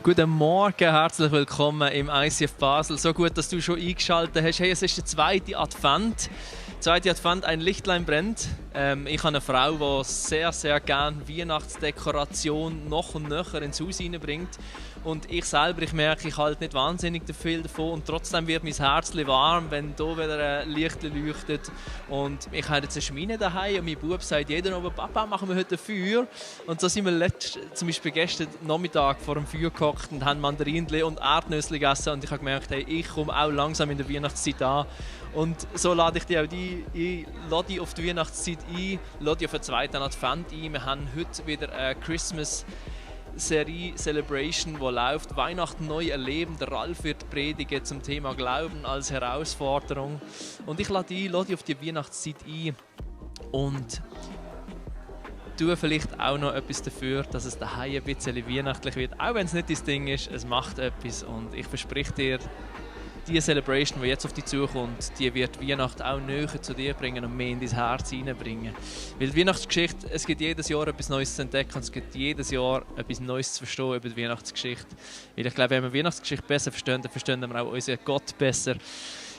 Guten Morgen, herzlich willkommen im ICF Basel. So gut, dass du schon eingeschaltet hast. Hey, es ist der zweite Advent. Zweite Advent, ein Lichtlein brennt. Ich habe eine Frau, die sehr, sehr gerne Weihnachtsdekoration noch und nöcher ins Haus hineinbringt. Und ich selber, ich merke, ich halte nicht wahnsinnig viel davon. Und trotzdem wird mein Herz warm, wenn hier wieder ein Licht leuchtet. Und ich habe jetzt eine Schmine daheim und mein Bub sagt jeden Abend, Papa, machen wir heute ein Feuer. Und so sind wir zum Beispiel gestern Nachmittag vor dem Feuer gehockt und haben Mandarinchen und Erdnüsse gegessen. Und ich habe gemerkt, hey, ich komme auch langsam in der Weihnachtszeit an. Und so lade ich dich auch ein, lade dich auf die Weihnachtszeit ein, lade dich auf den zweiten Advent ein. Wir haben heute wieder eine Christmas-Serie, Celebration, die läuft. Weihnachten neu erleben. Der Ralf wird predigen zum Thema Glauben als Herausforderung. Und ich lade dich auf die Weihnachtszeit ein und tue vielleicht auch noch etwas dafür, dass es daheim ein bisschen weihnachtlich wird. Auch wenn es nicht dein Ding ist, es macht etwas. Und ich verspreche dir, die Celebration, die jetzt auf dich zukommt, die wird Weihnachten auch näher zu dir bringen und mehr in dein Herz hineinbringen. Weil die Weihnachtsgeschichte, es gibt jedes Jahr etwas Neues zu entdecken und es gibt jedes Jahr etwas Neues zu verstehen über die Weihnachtsgeschichte. Weil ich glaube, wenn wir die Weihnachtsgeschichte besser verstehen, dann verstehen wir auch unseren Gott besser.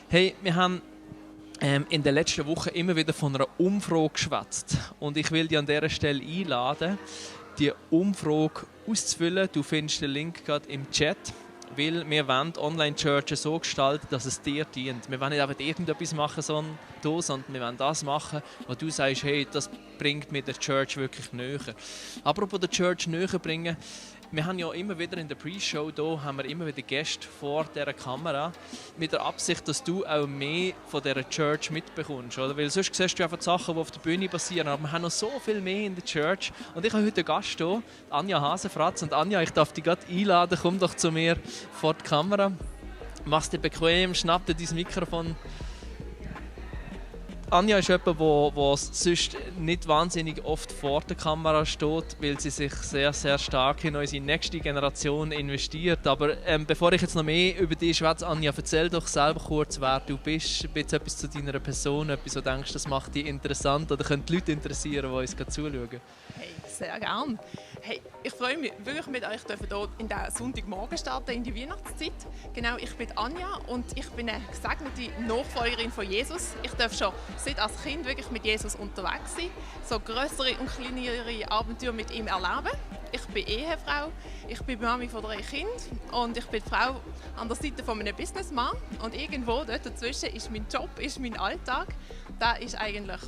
Hey, wir haben in den letzten Wochen immer wieder von einer Umfrage geschwätzt. Und ich will dich an dieser Stelle einladen, die Umfrage auszufüllen. Du findest den Link gerade im Chat. Weil wir wollen Online-Churches so gestalten, dass es dir dient. Wir wollen nicht einfach irgendetwas machen, sondern wir wollen das machen, wo du sagst, hey, das bringt mir der Church wirklich näher. Apropos der Church näher bringen, wir haben ja immer wieder in der Pre-Show hier, haben wir immer wieder Gäste vor dieser Kamera, mit der Absicht, dass du auch mehr von dieser Church mitbekommst. Oder? Weil sonst siehst du einfach die Sachen, die auf der Bühne passieren, aber wir haben noch so viel mehr in der Church. Und ich habe heute einen Gast hier, Anja Hasenfratz. Und Anja, ich darf dich gerade einladen, komm doch zu mir vor die Kamera. Mach's dir bequem, schnapp dir dein Mikrofon. Anja ist jemand, der sonst nicht wahnsinnig oft vor der Kamera steht, weil sie sich sehr, sehr stark in unsere nächste Generation investiert. Aber bevor ich jetzt noch mehr über dich schwätze, Anja, erzähl doch selber kurz, wer du bist. Bitte etwas zu deiner Person, etwas, wo du denkst, das macht dich interessant oder könnte die Leute interessieren, die uns gerade zuschauen. Hey, sehr gerne. Hey, ich freue mich wirklich mit euch hier in den Sonntagmorgen starten, in die Weihnachtszeit. Genau, ich bin Anja und ich bin eine gesegnete Nachfolgerin von Jesus. Ich darf schon seit als Kind wirklich mit Jesus unterwegs sein, so grössere und kleinere Abenteuer mit ihm erleben. Ich bin Ehefrau, ich bin Mami von 3 Kindern und ich bin die Frau an der Seite von einem Businessmann. Und irgendwo dort dazwischen ist mein Job, ist mein Alltag. Der ist eigentlich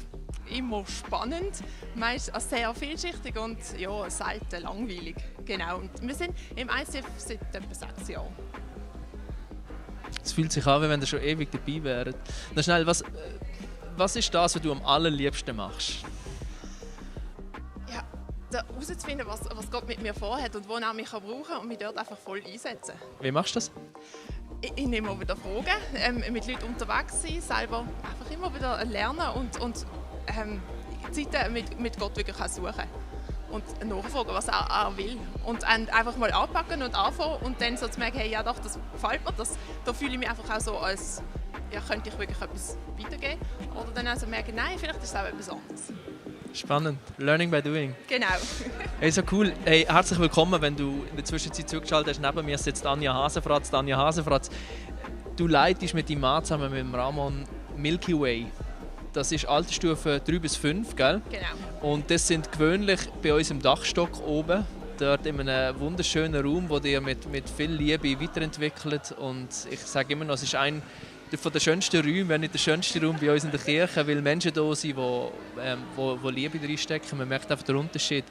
immer spannend, meist sehr vielschichtig und ja, selten langweilig. Genau. Und wir sind im ICF seit etwa 6 Jahren. Es fühlt sich an, wie wenn ihr schon ewig dabei wäret. Na schnell, was ist das, was du am allerliebsten machst? Ja, herauszufinden, was Gott mit mir vorhat und wo er mich brauchen kann und mich dort einfach voll einsetzen. Wie machst du das? Ich nehme immer wieder Fragen, mit Leuten unterwegs sein, selber einfach immer wieder lernen und Zeiten mit Gott wirklich auch suchen. Und nachfragen, was er will. Und einfach mal anpacken und anfangen und dann so zu merken, hey, ja doch, das gefällt mir. Da fühle ich mich einfach auch so, als ja, könnte ich wirklich etwas weitergeben. Oder dann also merken, nein, vielleicht ist es auch etwas anderes. Spannend. Learning by doing. Genau. Hey, so cool. Hey, herzlich willkommen, wenn du in der Zwischenzeit zugeschaltet hast. Neben mir sitzt Anja Hasenfratz. Anja Hasenfratz, du leitest mit deinem Mann zusammen mit dem Ramon Milky Way. Das ist Altersstufe 3 bis 5, gell? Genau. Und das sind gewöhnlich bei uns im Dachstock oben. Dort in einem wunderschönen Raum, wo ihr mit viel Liebe weiterentwickelt. Und ich sage immer noch, es ist ein von den schönsten Räumen, wenn nicht der schönste Raum bei uns in der Kirche, weil Menschen da sind, die Liebe reinstecken. Man merkt einfach den Unterschied.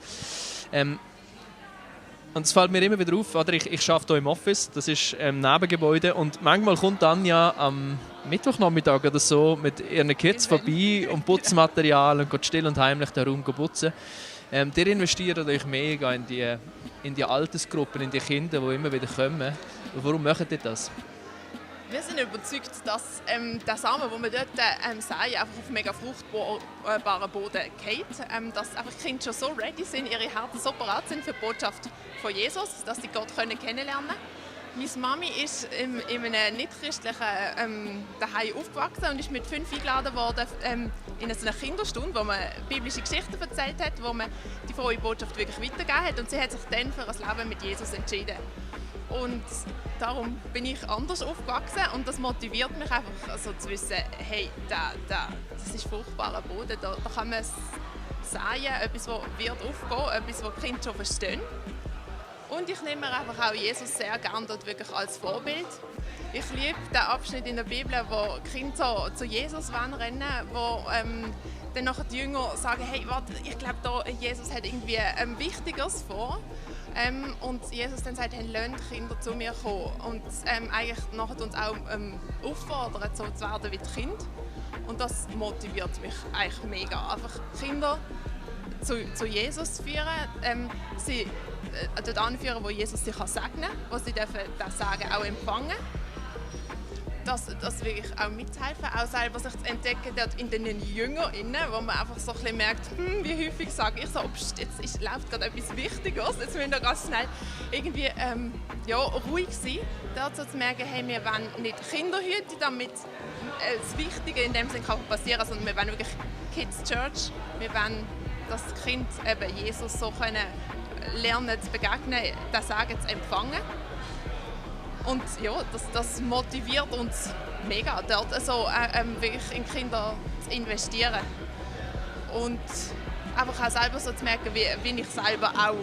Und es fällt mir immer wieder auf, oder? Ich arbeite hier im Office, das ist ein Nebengebäude. Und manchmal kommt Anja am Mittwochnachmittag oder so mit ihren Kids vorbei und Putzmaterial und geht still und heimlich den Raum putzen. Ihr investiert euch mega in die Altersgruppen, in die Kinder, die immer wieder kommen. Warum macht ihr das? Wir sind überzeugt, dass der Samen, den wir dort säen, einfach auf mega fruchtbaren Boden geht. Dass einfach die Kinder schon so ready sind, ihre Herzen so bereit sind für die Botschaft von Jesus, dass sie Gott kennenlernen können. Meine Mami ist in einem nicht-christlichen Zuhause aufgewachsen und ist mit 5 eingeladen worden in einer Kinderstunde, wo man biblische Geschichten erzählt hat, wo man die frohe Botschaft wirklich weitergegeben hat. Und sie hat sich dann für ein Leben mit Jesus entschieden. Und darum bin ich anders aufgewachsen und das motiviert mich einfach also zu wissen, hey, das ist fruchtbarer Boden, da kann man säen, etwas, das wird aufgehen, etwas, das die Kinder schon verstehen. Und ich nehme mir einfach auch Jesus sehr gerne dort wirklich als Vorbild. Ich liebe den Abschnitt in der Bibel, wo die Kinder so zu Jesus rennen, wo dann nachher die Jünger sagen, hey, warte, ich glaube, Jesus hat irgendwie Wichtigeres vor. Und Jesus dann sagt, hey, lasst die Kinder zu mir kommen. Und eigentlich nachher uns auch auffordern, so zu werden wie die Kinder. Und das motiviert mich eigentlich mega. Einfach Kinder zu Jesus zu führen, sie dort anführen, wo Jesus sie segnen kann, wo sie das Sagen auch empfangen. Das wirklich auch mithelfen, auch selber sich zu entdecken dort in den Jüngern, wo man einfach so ein bisschen merkt, wie häufig sage ich so, jetzt läuft gerade etwas Wichtiges, jetzt müssen wir ganz schnell irgendwie ruhig sein. Dazu zu merken, hey, wir wollen nicht Kinder hüten, damit das Wichtige in dem Sinne kann passieren, sondern wir wollen wirklich Kids Church, wir wollen, dass die Kinder eben Jesus so können lernen zu begegnen, das Sagen zu empfangen. Und ja, das motiviert uns mega, dort also, wirklich in Kinder zu investieren. Und einfach auch selber so zu merken, wie ich selber auch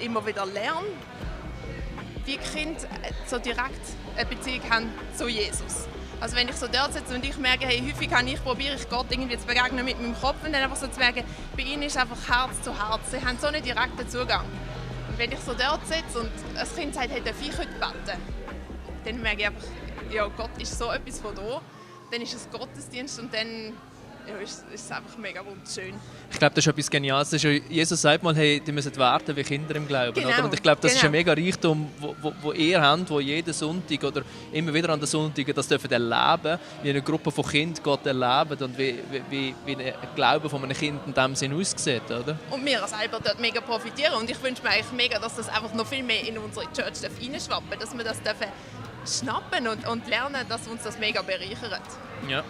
immer wieder lerne, wie die Kinder so direkt eine Beziehung haben zu Jesus. Also wenn ich so dort sitze und ich merke, hey, häufig probiere ich Gott irgendwie zu begegnen mit meinem Kopf und dann einfach so zu merken, bei ihnen ist einfach Herz zu Herz, sie haben so einen direkten Zugang. Wenn ich so dort sitze und ein Kind sagt, hey, darf ich heute beten? Dann merke ich einfach, ja, Gott ist so etwas von da. Dann ist es Gottesdienst und dann ist es einfach mega wunderschön. Ich glaube, das ist etwas Geniales. Jesus sagt mal, hey, die müssen werden wie Kinder im Glauben. Genau, oder? Und ich glaube, das ist ein mega Reichtum, wo ihr habt, wo jeden Sonntag oder immer wieder an den Sonntagen das dürfen erleben, wie eine Gruppe von Kindern Gott erlebt und wie ein Glaube von einem Kind in diesem Sinn aussieht. Oder? Und wir selber dort mega profitieren. Und ich wünsche mir eigentlich mega, dass das einfach noch viel mehr in unsere Church reinschwappen darf, dass wir das schnappen und lernen, dass uns das mega bereichert. Ja.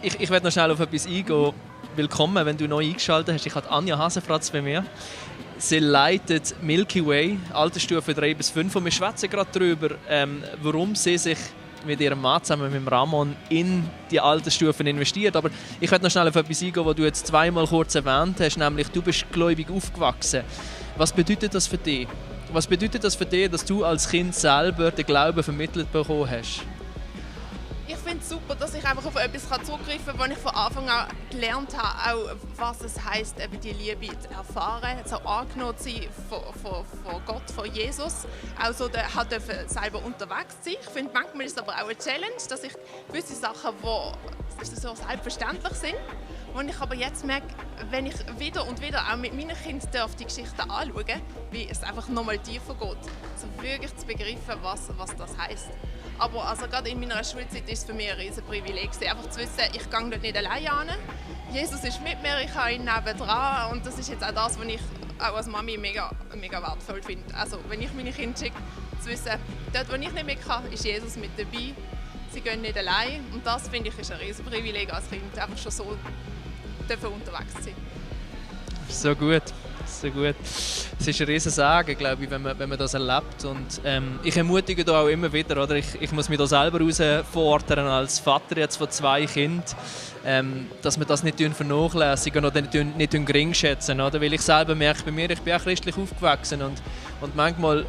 Ich werde noch schnell auf etwas eingehen. Willkommen, wenn du neu eingeschaltet hast. Ich habe Anja Hasenfratz bei mir. Sie leitet Milky Way, Altersstufe 3 bis 5. Und wir schwätzen gerade darüber, warum sie sich mit ihrem Mann zusammen mit Ramon in die Altersstufen investiert. Aber ich werde noch schnell auf etwas eingehen, was du jetzt zweimal kurz erwähnt hast, nämlich du bist gläubig aufgewachsen. Was bedeutet das für dich? Was bedeutet das für dich, dass du als Kind selber den Glauben vermittelt bekommen hast? Ich finde es super, dass ich einfach auf etwas zugreifen kann, was ich von Anfang an gelernt habe, auch was es heisst, eben die Liebe zu erfahren, so angenommen zu sein von Gott, von Jesus. Auch so selber unterwegs sein. Ich finde, manchmal ist es aber auch eine Challenge, dass ich gewisse Sachen, die so selbstverständlich sind, wo ich aber jetzt merke, wenn ich wieder und wieder auch mit meinen Kindern die Geschichten anschaue, wie es einfach nochmal tiefer geht, so wirklich zu begreifen, was das heisst. Aber also gerade in meiner Schulzeit war es für mich ein riesen Privileg, einfach zu wissen, ich gehe dort nicht alleine hin. Jesus ist mit mir, ich habe ihn nebendran und das ist jetzt auch das, was ich auch als Mami mega, mega wertvoll finde. Also wenn ich meine Kinder schicke, zu wissen, dort wo ich nicht mit kann, ist Jesus mit dabei. Sie gehen nicht allein und das finde ich ist ein riesen Privileg als Kind, einfach schon so unterwegs zu sein. So gut. So gut. Es ist ein riesen Sagen, glaube ich, wenn man das erlebt. Und ich ermutige da auch immer wieder, oder? Ich muss mich da selber herausfordern als Vater jetzt von 2 Kindern, dass wir das nicht vernachlässigen oder nicht gering schätzen. Oder? Weil ich selber merke bei mir, ich bin auch christlich aufgewachsen und manchmal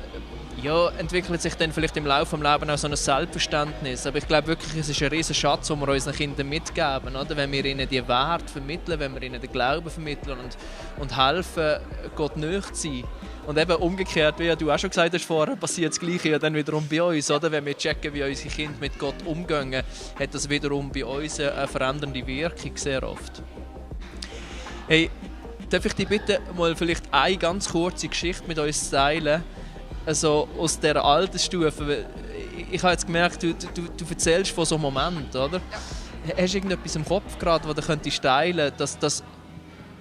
entwickelt sich dann vielleicht im Laufe des Lebens auch so ein Selbstverständnis. Aber ich glaube wirklich, es ist ein riesen Schatz, den wir unseren Kindern mitgeben. Oder? Wenn wir ihnen die Werte vermitteln, wenn wir ihnen den Glauben vermitteln und helfen, Gott nahe zu sein. Und eben umgekehrt, wie du auch schon gesagt hast vorher, passiert das Gleiche ja dann wiederum bei uns. Oder? Wenn wir checken, wie unsere Kinder mit Gott umgehen, hat das wiederum bei uns eine verändernde Wirkung sehr oft. Hey, darf ich dich bitten, mal vielleicht eine ganz kurze Geschichte mit uns teilen? Also aus dieser Altersstufe. Ich habe jetzt gemerkt, du erzählst von so einem Moment, oder? Ja. Hast du irgendetwas im Kopf gerade, das du könntest teilen könntest?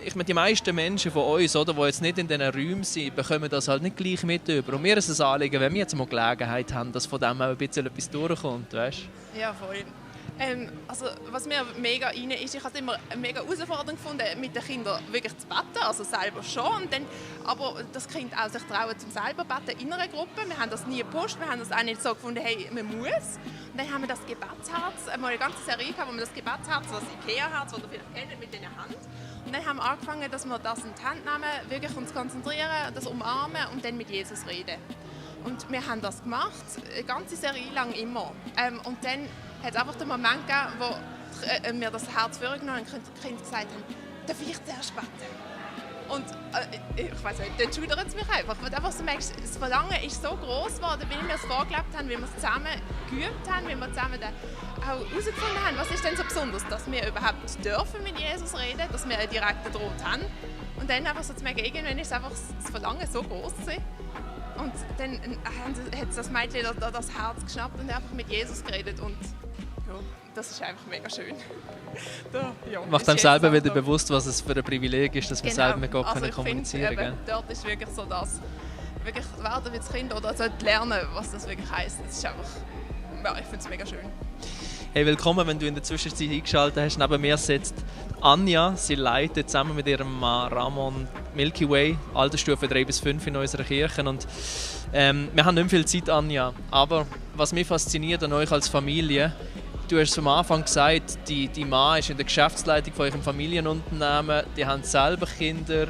Ich meine, die meisten Menschen von uns, oder, die jetzt nicht in diesen Räumen sind, bekommen das halt nicht gleich mit über. Und mir ist es ein Anliegen, wenn wir jetzt mal Gelegenheit haben, dass von dem auch ein bisschen etwas durchkommt, weißt? Ja, voll. Also, was mir mega rein ist, ich habe es immer mega herausfordernd gefunden, mit den Kindern wirklich zu beten, also selber schon. Und dann, aber das Kind auch sich trauen zum selber beten in einer Gruppe. Wir haben das nie gepusht, wir haben das auch nicht so gefunden, hey, man muss. Und dann haben wir das Gebetsherz, mal eine ganze Serie gehabt, wo wir das Gebetsherz, das Ikea-Herz, das ihr vielleicht kennt, mit in der Hand. Und dann haben wir angefangen, dass wir das in die Hand nehmen, wirklich uns konzentrieren, das umarmen und dann mit Jesus reden. Und wir haben das gemacht, eine ganze Serie lang immer. Und dann hat es einfach den Moment gegeben, wo wir das Herz vorgenommen haben und die Kinder gesagt haben, darf ich zuerst beten? Und ich weiss nicht, dann schudert es mich einfach. Weil du einfach so merkst, das Verlangen ist so groß geworden, weil wir es vorgelebt haben, weil wir es zusammen geübt haben, weil wir zusammen auch herausgefunden haben, was ist denn so besonders, dass wir überhaupt dürfen mit Jesus reden, dass wir einen direkten Draht haben. Und dann einfach so zu merken, irgendwann ist einfach das Verlangen so groß gewesen. Und dann hat das Mädchen das Herz geschnappt und einfach mit Jesus geredet. Und ja, das ist einfach mega schön. Macht einem selber wieder bewusst, was es für ein Privileg ist, dass wir selber mit Gott kommunizieren können. Dort ist wirklich so das, wirklich werden wie das Kind oder lernen, was das wirklich heisst. Das ist einfach, ja, ich finde es mega schön. Hey, willkommen, wenn du in der Zwischenzeit eingeschaltet hast. Neben mir sitzt Anja. Sie leitet zusammen mit ihrem Mann Ramon Milky Way, Altersstufe 3 bis 5 in unserer Kirche. Und, wir haben nicht viel Zeit, Anja. Aber was mich fasziniert an euch als Familie, du hast am Anfang gesagt, die Mann ist in der Geschäftsleitung von eurem Familienunternehmen. Die haben selber Kinder,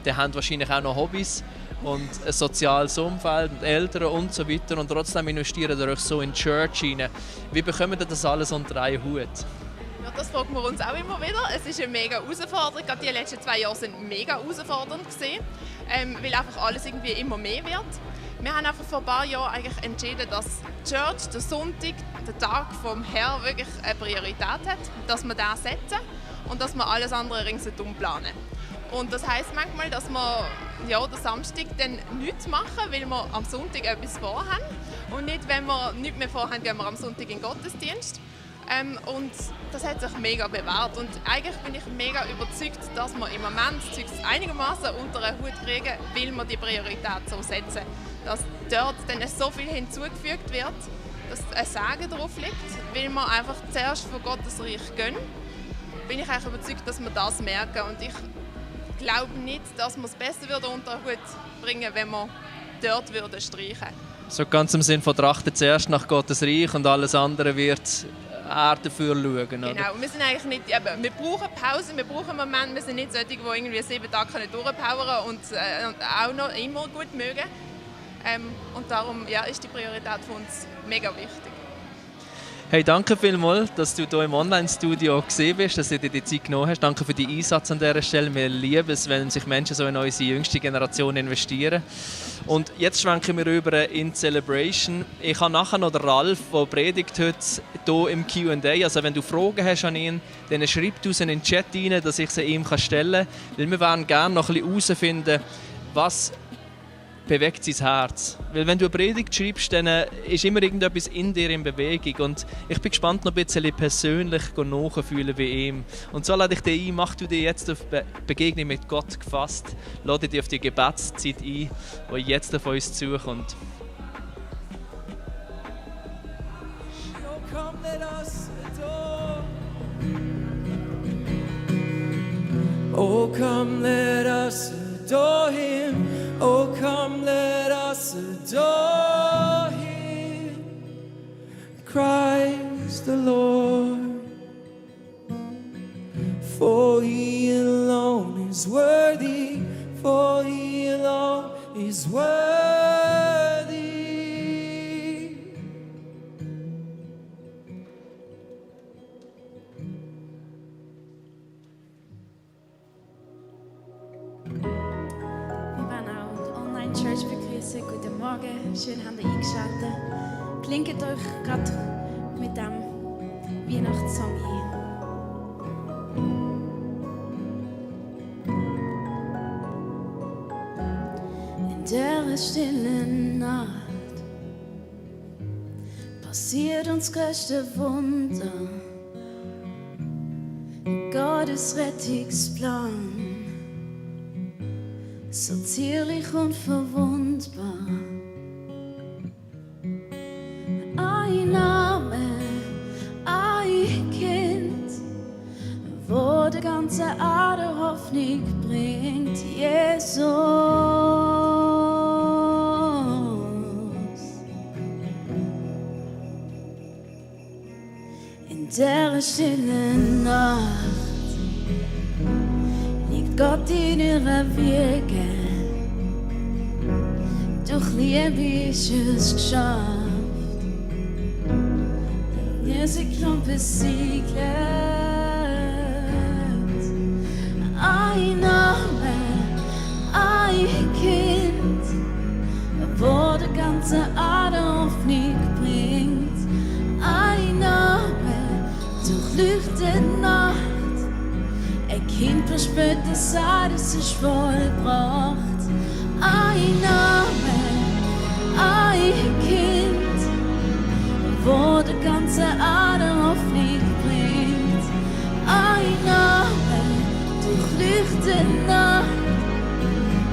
die haben wahrscheinlich auch noch Hobbys und ein soziales Umfeld und Eltern und so weiter. Und trotzdem investieren ihr euch so in die Church hinein. Wie bekommt ihr das alles unter einen Hut? Ja, das fragen wir uns auch immer wieder. Es ist eine mega Herausforderung. Gerade die letzten 2 Jahre waren mega herausfordernd gewesen, weil einfach alles irgendwie immer mehr wird. Wir haben einfach vor ein paar Jahren eigentlich entschieden, dass die Church, der Sonntag, der Tag vom Herrn wirklich eine Priorität hat, dass wir den setzen und dass wir alles andere ringsherum planen. Und das heisst manchmal, dass wir den Samstag dann nichts machen, weil wir am Sonntag etwas vorhaben. Und nicht, wenn wir nichts mehr vorhaben, gehen wir am Sonntag in den Gottesdienst. Und das hat sich mega bewährt. Und eigentlich bin ich mega überzeugt, dass wir im Moment das einigermaßen unter einen Hut kriegen, weil wir die Priorität so setzen. Dass dort dann so viel hinzugefügt wird, dass ein Segen drauf liegt, weil wir einfach zuerst von Gottes Reich gehen. Bin ich eigentlich überzeugt, dass wir das merken. Und ich glaube nicht, dass wir es besser unter den Hut bringen, wenn wir dort streichen würden. So ganz im Sinn von trachten zuerst nach Gottes Reich und alles andere wird er dafür schauen. Genau, oder? Wir sind eigentlich nicht, wir brauchen Pause, wir brauchen einen Moment, wir sind nicht solche, die irgendwie 7 Tage durchpowern und auch noch immer gut mögen. Und darum ist die Priorität für uns mega wichtig. Hey, danke vielmals, dass du hier im Online-Studio gesehen bist, dass du dir die Zeit genommen hast. Danke für den Einsatz an dieser Stelle. Wir lieben es, wenn sich Menschen so in unsere jüngste Generation investieren. Und jetzt schwenken wir über in Celebration. Ich habe nachher noch den Ralf, der predigt heute hier im Q&A. Also wenn du Fragen hast an ihn, dann schreib uns in den Chat rein, dass ich sie ihm stellen kann. Weil wir wollen gerne noch ein bisschen herausfinden, was bewegt sein Herz. Weil wenn du eine Predigt schreibst, dann ist immer irgendetwas in dir in Bewegung. Und ich bin gespannt, noch ein bisschen persönlich nachfühlen wie ihm. Und so lade ich dich ein, mach du dir jetzt auf Begegnung mit Gott gefasst. Lade dich auf die Gebetszeit ein, die jetzt auf uns zukommt. Oh, come, let us adore Him. Oh, come, let us adore Him, Christ the Lord. For He alone is worthy, for He alone is worthy. Church begrüßen. Guten Morgen, schön habt ihr eingeschaltet. Klingt euch gerade mit dem Weihnachtssong ein. In der stillen Nacht passiert uns größte Wunder. Gottes Rettungsplan. So zierlich und verwundbar. Ein Name, ein ganze Erde Hoffnung bringt, Jesus. In der stillen Nacht liegt Gott in ihrer Wege. Durch Liebe ist es geschafft. Jesu Kampf besiegt. Ein Name, ein Kind, wo die ganze Erde Hoffnung bringt. Ein Name, durchleuchtet Nacht. Ein Kind verspürt, dass alles ist vollbracht. Ein Name, ein Kind, wo die ganze Erde Hoffnung bringt. Ein Name, durchleuchtet Nacht.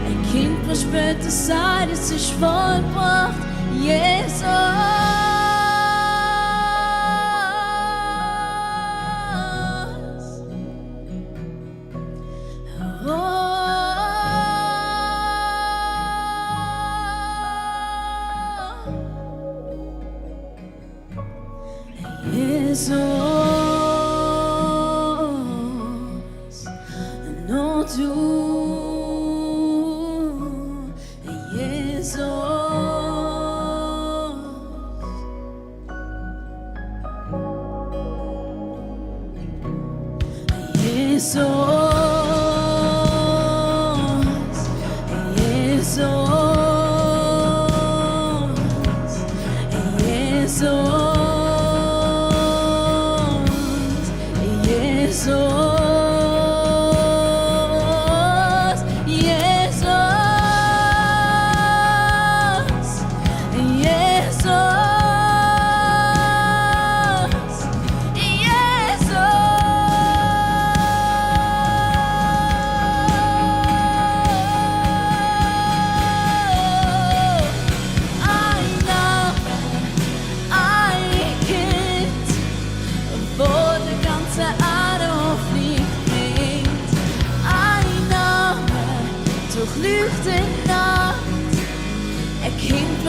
Ein Kind verspürt, dass alles ist vollbracht. Jesus. Jesus, no du, Jesus,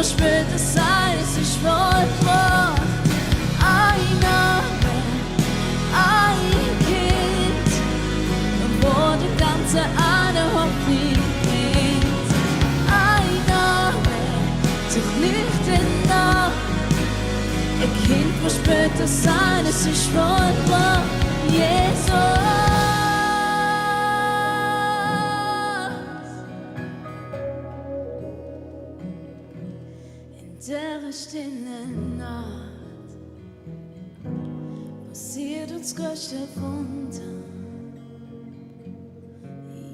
verspürt, dass alles ist vollbracht. Ein Name, ein Kind, wo die ganze Erde Hoffnung bringt. Ein Name, durchleuchtet Nacht. Ein Kind verspürt, dass alles ist vollbracht. Jesus. Der stille Nacht passiert uns größte Wunder,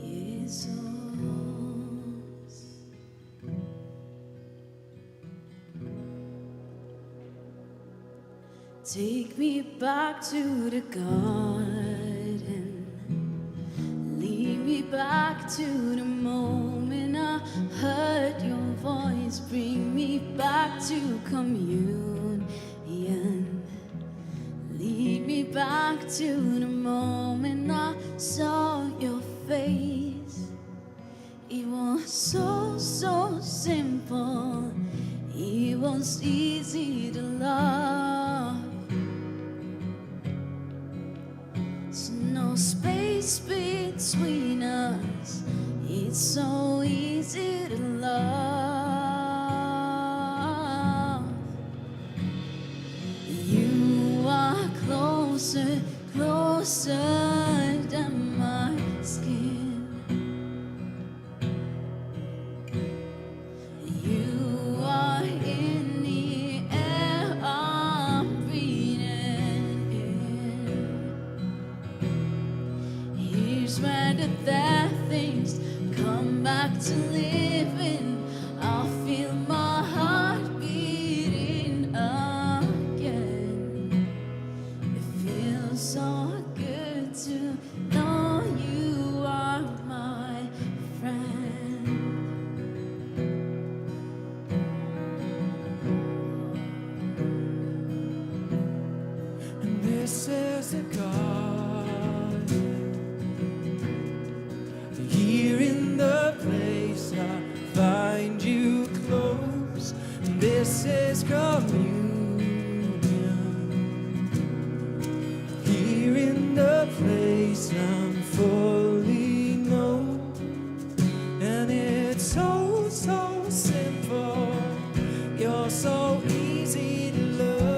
Jesus. Take me back to the garden, lead me back to the moment I heard your voice, bring me back to communion. Lead me back to the moment I saw your face. It was so simple, it was easy to love. So no space between us, it's so easy to love. You are closer, closer than my skin. You are in the air I'm breathing in. Here's where the bad things come back to living. I feel my heart beating again. It feels so good to know you are my friend. And this is the garden so, so simple. You're so easy to love.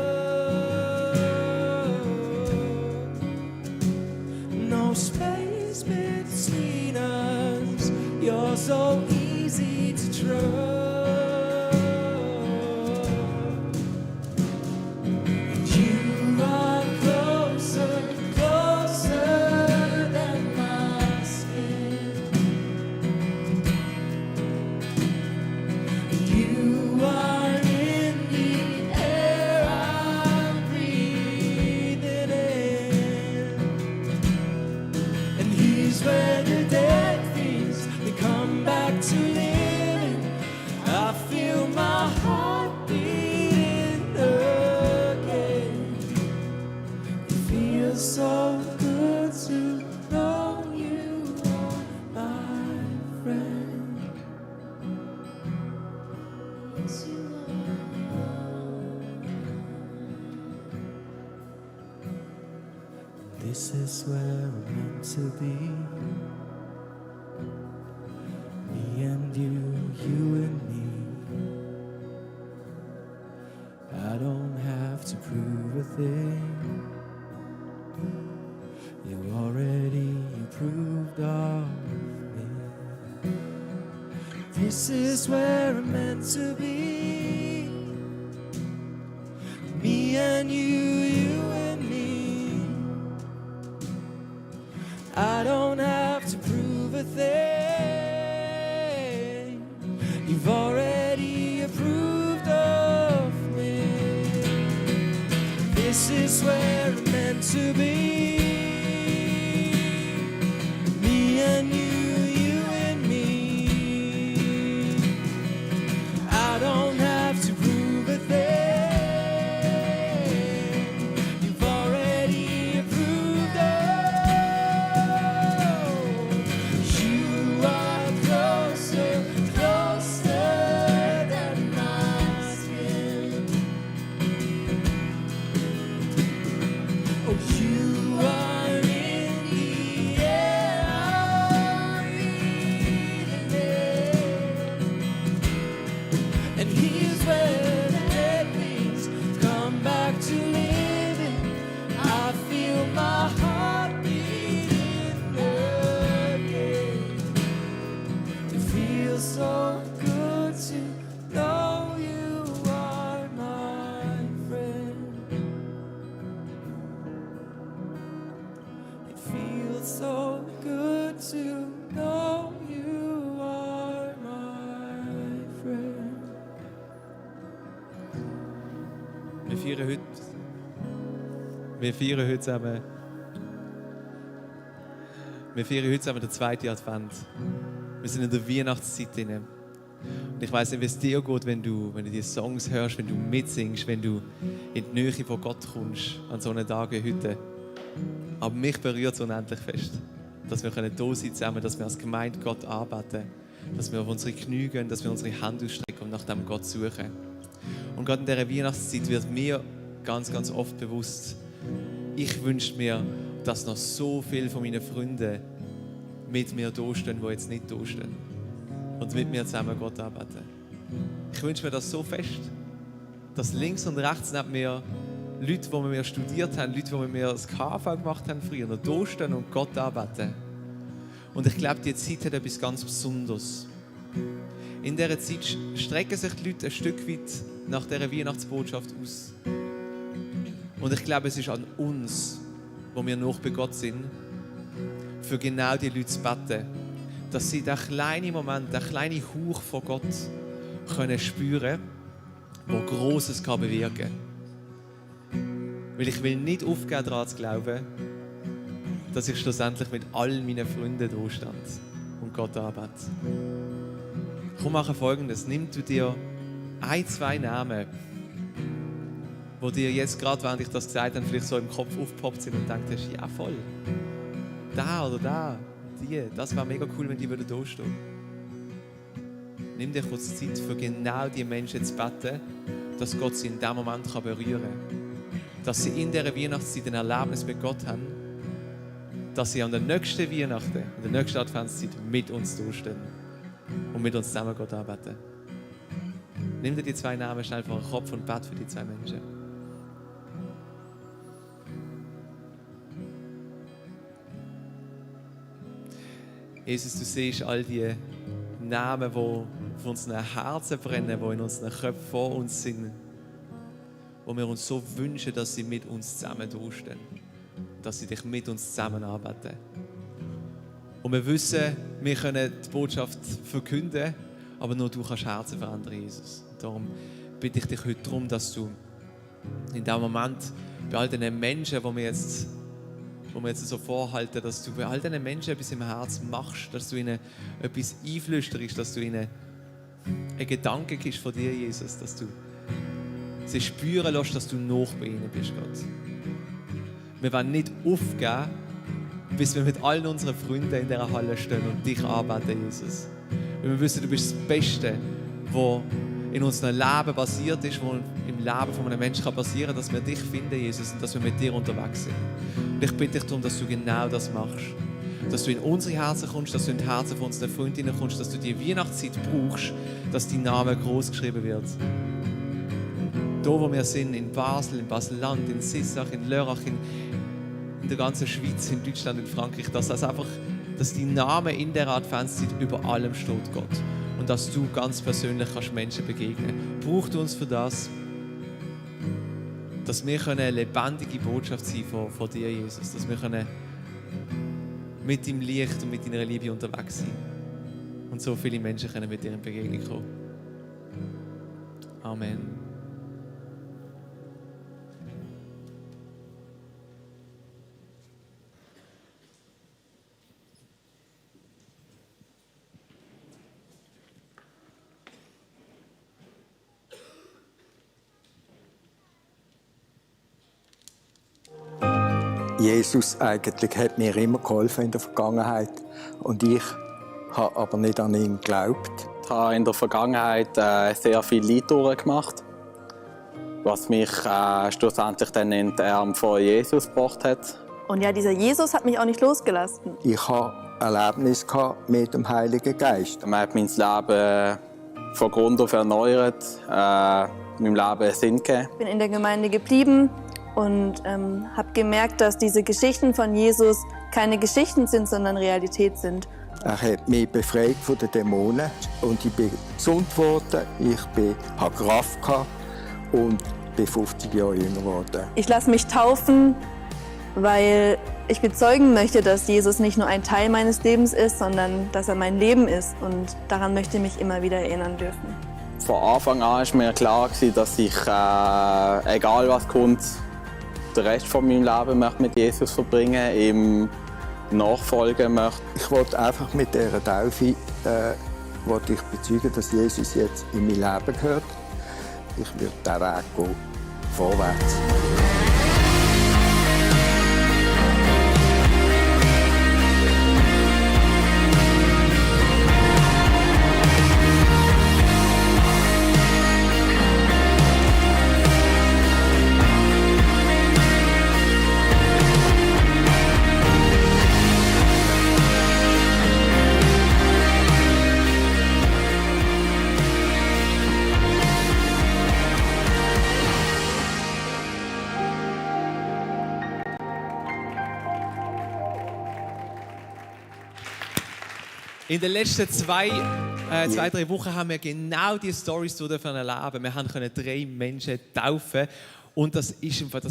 No space between us. You're so easy to trust. You are closer, closer than my skin. You are in the air I'm breathing in. And He's where the dead things, they come back to living. I feel my heart beating again. It feels so good to know you are my friend. Yes, you This is where we're meant to be. Me and you and me. I don't have to prove a thing. You already approved of me. This is where I'm meant to be. Me and you and me. I don't have to prove a thing. You've already approved of me. This is where I'm meant to be. Me and you and me. I don't have to prove a thing. You've already approved of. You are closer, closer than my skin. Oh, you are in the air I'm breathing in. And He's where the dead things come back to living. I feel my heart beating again. It feels so good to know you are my friend. It feels so good to know you are my friend. Wir feiern heute zusammen den zweiten Advent. Wir sind in der Weihnachtszeit drin. Und ich weiss nicht, wie es dir geht, wenn du die Songs hörst, wenn du mitsingst, wenn du in die Nähe von Gott kommst an so einen Tag wie heute. Aber mich berührt es unendlich fest, dass wir da sein zusammen, dass wir als Gemeinde Gott arbeiten, dass wir auf unsere Knie gehen, dass wir unsere Hände ausstrecken und nach dem Gott suchen. Und gerade in dieser Weihnachtszeit wird mir ganz, ganz oft bewusst, ich wünsche mir, dass noch so viele von meinen Freunden mit mir da stehen, die jetzt nicht da stehen. Und mit mir zusammen Gott arbeiten. Ich wünsche mir das so fest, dass links und rechts neben mir Leute, die mit mir studiert haben, Leute, die mit mir das KV gemacht haben früher, noch da stehen und Gott arbeiten. Und ich glaube, die Zeit hat etwas ganz Besonderes. In dieser Zeit strecken sich die Leute ein Stück weit nach dieser Weihnachtsbotschaft aus. Und ich glaube, es ist an uns, wo wir noch bei Gott sind, für genau die Leute zu beten, dass sie diesen kleinen Moment, diesen kleinen Hauch von Gott können spüren, der Grosses kann bewirken. Weil ich will nicht aufgeben, daran zu glauben, dass ich schlussendlich mit all meinen Freunden da stand und Gott arbeite. Komm, mache Folgendes. Nimm du dir ein, zwei Namen, wo dir jetzt gerade, während ich das gesagt habe, vielleicht so im Kopf aufgepoppt sind und denkst, ja voll, da oder da, das wäre mega cool, wenn die da stehen. Nimm dir kurz Zeit, für genau die Menschen zu beten, dass Gott sie in diesem Moment berühren kann. Dass sie in dieser Weihnachtszeit ein Erlebnis mit Gott haben, dass sie an der nächsten Weihnachten, an der nächsten Adventszeit mit uns durchstehen. und mit uns zusammen Gott arbeiten. Nimm dir die 2 Namen schnell vor den Kopf und bete für die 2 Menschen. Jesus, du siehst all die Namen, die auf unseren Herzen brennen, die in unseren Köpfen vor uns sind, wo wir uns so wünschen, dass sie mit uns zusammen durchstehen, dass sie dich mit uns zusammen arbeiten. Und wir wissen, wir können die Botschaft verkünden, aber nur du kannst Herzen verändern, Jesus. Und darum bitte ich dich heute darum, dass du in diesem Moment bei all den Menschen, wo wir jetzt so vorhalten, dass du bei all diesen Menschen etwas im Herzen machst, dass du ihnen etwas einflüsterst, dass du ihnen einen Gedanken gibst von dir, Jesus, dass du sie spüren lässt, dass du noch bei ihnen bist, Gott. Wir wollen nicht aufgeben, bis wir mit allen unseren Freunden in dieser Halle stehen und dich arbeiten, Jesus. Weil wir wissen, du bist das Beste, was in unserem Leben passiert ist, was im Leben von einem Menschen passieren kann, dass wir dich finden, Jesus, und dass wir mit dir unterwegs sind. Und ich bitte dich darum, dass du genau das machst. Dass du in unsere Herzen kommst, dass du in die Herzen von unseren Freundinnen kommst, dass du die Weihnachtszeit brauchst, dass dein Name groß geschrieben wird. Da, wo wir sind, in Basel, in Basel-Land, in Sissach, in Lörrach, in der ganzen Schweiz, in Deutschland, in Frankreich, dass dein Name in der Adventszeit über allem steht, Gott. Und dass du ganz persönlich kannst Menschen begegnen. Braucht uns für das, dass wir eine lebendige Botschaft sein von dir, Jesus. Dass wir mit deinem Licht und mit deiner Liebe unterwegs sein. Und so viele Menschen können mit dir in Begegnung kommen. Amen. Jesus eigentlich hat mir immer geholfen in der Vergangenheit und ich habe aber nicht an ihn geglaubt. Ich habe in der Vergangenheit sehr viel Leid durchgemacht, was mich schlussendlich dann in die Arme von Jesus gebracht hat. Und ja, dieser Jesus hat mich auch nicht losgelassen. Ich habe Erlebnis mit dem Heiligen Geist. Man hat mein Leben von Grund auf erneuert, meinem Leben einen Sinn gegeben. Ich bin in der Gemeinde geblieben und habe gemerkt, dass diese Geschichten von Jesus keine Geschichten sind, sondern Realität sind. Er hat mich befreit von den Dämonen und ich bin gesund geworden. Ich habe Kraft gehabt und bin 50 Jahre jünger geworden. Ich lasse mich taufen, weil ich bezeugen möchte, dass Jesus nicht nur ein Teil meines Lebens ist, sondern dass er mein Leben ist. Und daran möchte ich mich immer wieder erinnern dürfen. Von Anfang an war mir klar, dass ich, egal was kommt, den Rest von meinem Leben möchte mit Jesus verbringen, ihm nachfolgen möchte. Ich wollte einfach mit dieser Taufe wollte ich bezeugen, dass Jesus jetzt in mein Leben gehört. Ich würde diesen Weg gehen, vorwärts. In den letzten zwei, 3 Wochen haben wir genau diese Storys erleben. Wir können 3 Menschen taufen. Und das ist einfach,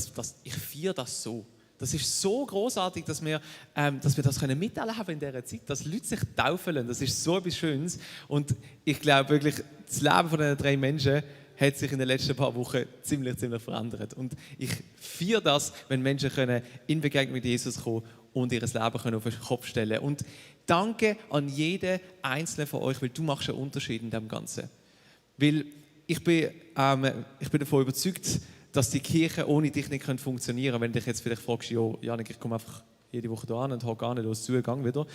ich feiere das so. Das ist so großartig, dass wir das miterleben in dieser Zeit, dass Leute sich taufen lassen. Das ist so etwas Schönes. Und ich glaube wirklich, das Leben von diesen 3 Menschen hat sich in den letzten paar Wochen ziemlich verändert. Und ich feiere das, wenn Menschen in Begegnung mit Jesus kommen und ihr Leben auf den Kopf stellen können. Und danke an jeden Einzelnen von euch, weil du machst einen Unterschied in dem Ganzen. Weil ich bin davon überzeugt, dass die Kirche ohne dich nicht funktionieren könnte. Wenn du dich jetzt vielleicht fragst, Janik, ich komme einfach jede Woche hier an und habe gar nicht los Zugang wieder.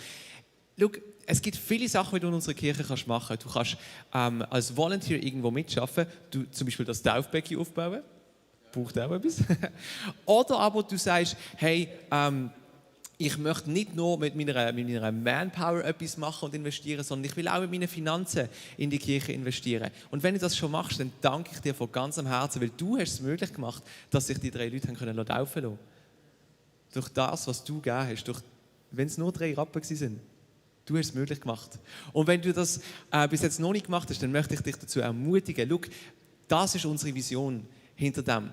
Schau, es gibt viele Sachen, die du in unserer Kirche machen kannst. Du kannst als Volunteer irgendwo mitarbeiten, du zum Beispiel das Taufbecken aufbauen, braucht auch etwas. Oder aber du sagst, hey, ich möchte nicht nur mit meiner Manpower etwas machen und investieren, sondern ich will auch mit meinen Finanzen in die Kirche investieren. Und wenn du das schon machst, dann danke ich dir von ganzem Herzen, weil du hast es möglich gemacht, dass sich die 3 Leute haben können taufen lassen. Durch das, was du gegeben hast, wenn es nur 3 Rappen waren. Du hast es möglich gemacht. Und wenn du das bis jetzt noch nicht gemacht hast, dann möchte ich dich dazu ermutigen. Schau, das ist unsere Vision hinter dem,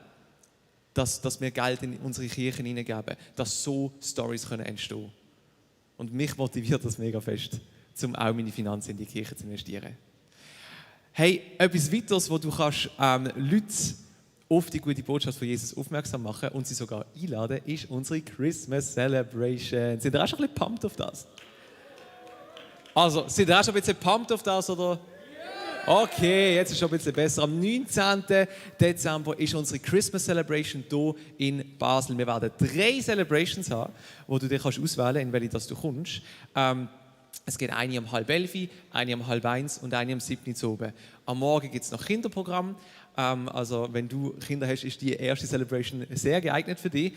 dass wir Geld in unsere Kirchen hineingeben, dass so Storys entstehen können. Und mich motiviert das mega fest, um auch meine Finanzen in die Kirche zu investieren. Hey, etwas weiteres, wo du kannst, Leute auf die gute Botschaft von Jesus aufmerksam machen und sie sogar einladen, ist unsere Christmas Celebration. Sind ihr auch schon ein bisschen pumped auf das? Also, sind ihr auch schon ein bisschen pumped auf das, oder? Okay, jetzt ist es schon ein bisschen besser. Am 19. Dezember ist unsere Christmas Celebration hier in Basel. Wir werden 3 Celebrations haben, wo du dich auswählen kannst, in welche das du kommst. Es geht eine um 10:30, eine um 12:30 und eine um 7 Uhr oben. Am Morgen gibt es noch Kinderprogramm. Also wenn du Kinder hast, ist die erste Celebration sehr geeignet für dich.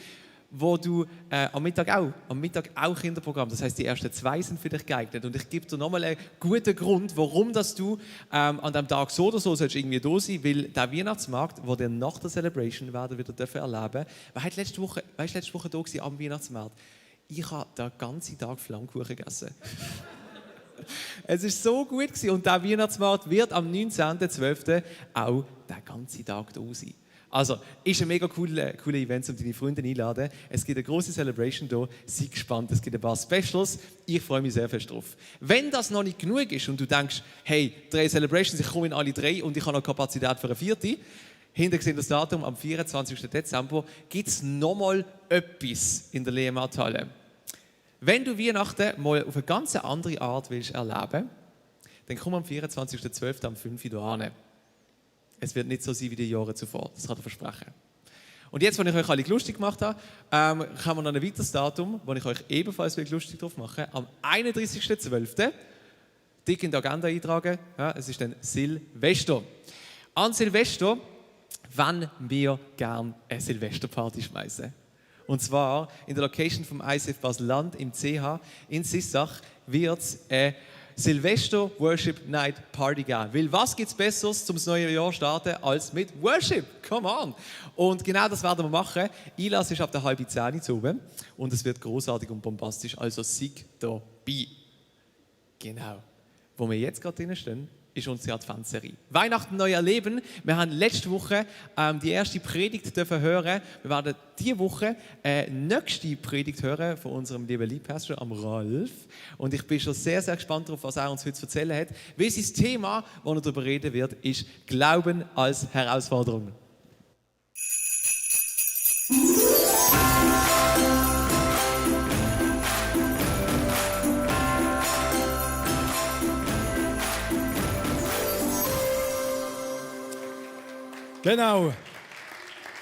Wo du am Mittag auch Kinderprogramm. Das heißt, die ersten 2 sind für dich geeignet. Und ich gebe dir nochmal einen guten Grund, warum dass du an diesem Tag so oder so sollst irgendwie da sein, weil der Weihnachtsmarkt, den wir nach der Celebration werden wieder erleben. Wer hat letzte Woche da war am Weihnachtsmarkt? Ich habe den ganzen Tag Flammkuchen gegessen. Es war so gut gewesen. Und der Weihnachtsmarkt wird am 19.12. auch den ganzen Tag da sein. Also, ist ein mega cooler Event, um deine Freunde einzuladen. Es gibt eine große Celebration hier. Sei gespannt, es gibt ein paar Specials. Ich freue mich sehr fest drauf. Wenn das noch nicht genug ist und du denkst, hey, 3 Celebrations, ich komme in alle 3 und ich habe noch Kapazität für eine 4. Hinter gesehen das Datum, am 24. Dezember, gibt es nochmal etwas in der Lehmarthalle. Wenn du Weihnachten mal auf eine ganz andere Art willst erleben, dann komm am 24.12. um 5 Uhr hin. Es wird nicht so sein wie die Jahre zuvor, das kann ich versprechen. Und jetzt, wenn ich euch alle lustig gemacht habe, haben wir noch ein weiteres Datum, wo ich euch ebenfalls lustig drauf mache. Am 31.12. dick in die Agenda eintragen, ja, es ist dann Silvester. An Silvester wollen wir gerne eine Silvesterparty schmeißen. Und zwar in der Location vom ICF Basel-Land im CH in Sissach wird es eine Silvester Worship Night Party geben. Weil was gibt es Besseres zum neue Jahr starten als mit Worship? Come on! Und genau das werden wir machen. Einlass ist ab der 9:30 zu oben und es wird großartig und bombastisch. Also sei dabei. Genau. Wo wir jetzt gerade drin stehen, ist unsere Adventsserie. Weihnachten neu erleben. Wir haben letzte Woche die erste Predigt dürfen hören. Wir werden diese Woche nächste Predigt hören von unserem lieben Leadpastor, am Ralf. Und ich bin schon sehr, sehr gespannt darauf, was er uns heute zu erzählen hat. Weil sein Thema, das er darüber reden wird, ist Glauben als Herausforderung. Genau,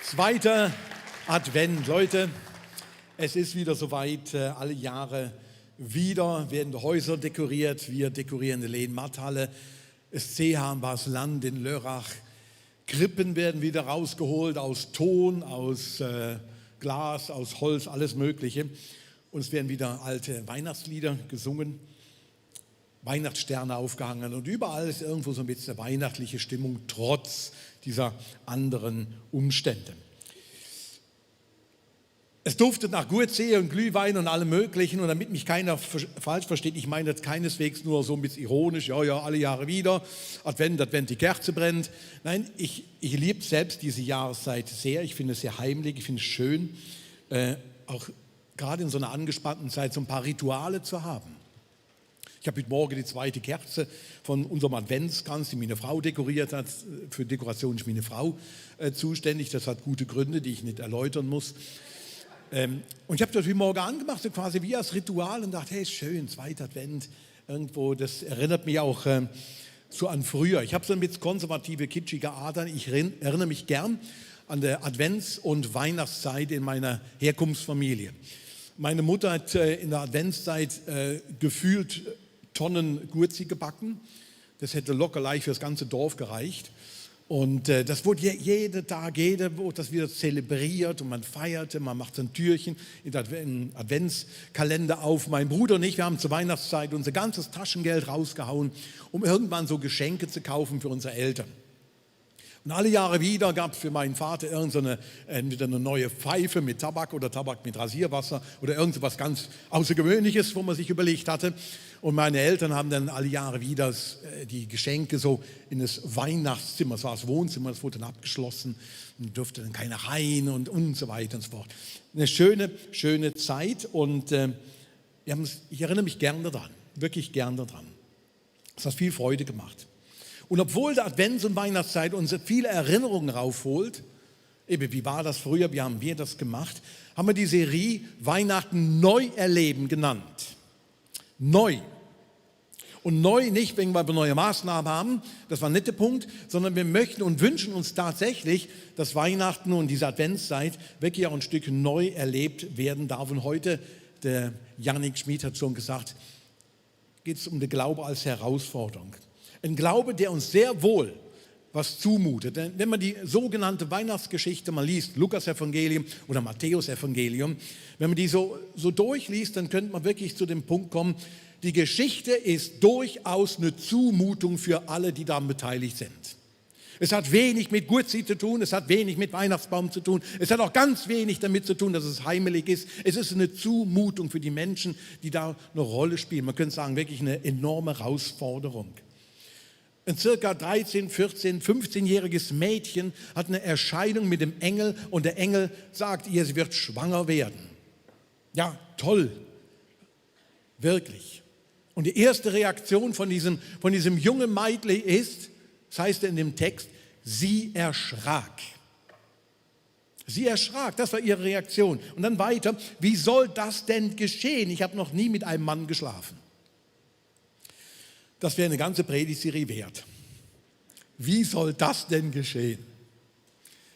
2. Advent. Leute, es ist wieder soweit, alle Jahre wieder werden die Häuser dekoriert. Wir dekorieren die Lehmarthalle, das CH in Basel-Land in Lörrach. Krippen werden wieder rausgeholt aus Ton, aus Glas, aus Holz, alles Mögliche. Und es werden wieder alte Weihnachtslieder gesungen, Weihnachtssterne aufgehangen und überall ist irgendwo so ein bisschen weihnachtliche Stimmung, trotz dieser anderen Umstände. Es duftet nach Gurtsehe und Glühwein und allem Möglichen. Und damit mich keiner falsch versteht, ich meine das keineswegs nur so ein bisschen ironisch, ja, alle Jahre wieder, Advent, die Kerze brennt. Nein, ich liebe selbst diese Jahreszeit sehr. Ich finde es sehr heimlich, ich finde es schön, auch gerade in so einer angespannten Zeit so ein paar Rituale zu haben. Ich habe heute Morgen die 2. Kerze von unserem Adventskranz, die meine Frau dekoriert hat. Für Dekoration ist meine Frau zuständig. Das hat gute Gründe, die ich nicht erläutern muss. Und ich habe das heute Morgen angemacht, so quasi wie als Ritual und dachte, hey, schön, 2. Advent. Irgendwo, das erinnert mich auch so an früher. Ich habe so ein bisschen konservative, kitschige Adern. Ich erinnere mich gern an der Advents- und Weihnachtszeit in meiner Herkunftsfamilie. Meine Mutter hat in der Adventszeit gefühlt Tonnen Gurzi gebacken. Das hätte locker leicht für das ganze Dorf gereicht. Und das wurde jeden Tag, jeder wurde das wieder zelebriert und man feierte, man macht ein Türchen in den Adventskalender auf. Mein Bruder und ich, wir haben zur Weihnachtszeit unser ganzes Taschengeld rausgehauen, um irgendwann so Geschenke zu kaufen für unsere Eltern. Und alle Jahre wieder gab es für meinen Vater entweder eine neue Pfeife mit Tabak oder Tabak mit Rasierwasser oder irgendwas ganz Außergewöhnliches, wo man sich überlegt hatte. Und meine Eltern haben dann alle Jahre wieder die Geschenke so in das Weihnachtszimmer, das war das Wohnzimmer, das wurde dann abgeschlossen, und durfte dann keiner rein und so weiter und so fort. Eine schöne Zeit und ich erinnere mich gern daran, wirklich gern daran. Es hat viel Freude gemacht. Und obwohl der Advents- und Weihnachtszeit uns viele Erinnerungen raufholt, eben wie war das früher, wie haben wir das gemacht, haben wir die Serie Weihnachten neu erleben genannt. Neu. Und neu nicht, weil wir neue Maßnahmen haben, das war ein netter Punkt, sondern wir möchten und wünschen uns tatsächlich, dass Weihnachten und diese Adventszeit wirklich auch ein Stück neu erlebt werden darf. Und heute, der Jannik Schmid hat schon gesagt, geht es um den Glaube als Herausforderung. Ein Glaube, der uns sehr wohl was zumutet. Denn wenn man die sogenannte Weihnachtsgeschichte mal liest, Lukas-Evangelium oder Matthäus-Evangelium, wenn man die so durchliest, dann könnte man wirklich zu dem Punkt kommen, die Geschichte ist durchaus eine Zumutung für alle, die daran beteiligt sind. Es hat wenig mit Gurzi zu tun, es hat wenig mit Weihnachtsbaum zu tun, es hat auch ganz wenig damit zu tun, dass es heimelig ist. Es ist eine Zumutung für die Menschen, die da eine Rolle spielen. Man könnte sagen, wirklich eine enorme Herausforderung. Ein circa 13-, 14-, 15-jähriges Mädchen hat eine Erscheinung mit dem Engel und der Engel sagt ihr, sie wird schwanger werden. Ja, toll, wirklich. Und die erste Reaktion von diesem jungen Mädchen ist, das heißt in dem Text, sie erschrak. Sie erschrak, das war ihre Reaktion. Und dann weiter, wie soll das denn geschehen? Ich habe noch nie mit einem Mann geschlafen. Das wäre eine ganze Predigtserie wert. Wie soll das denn geschehen?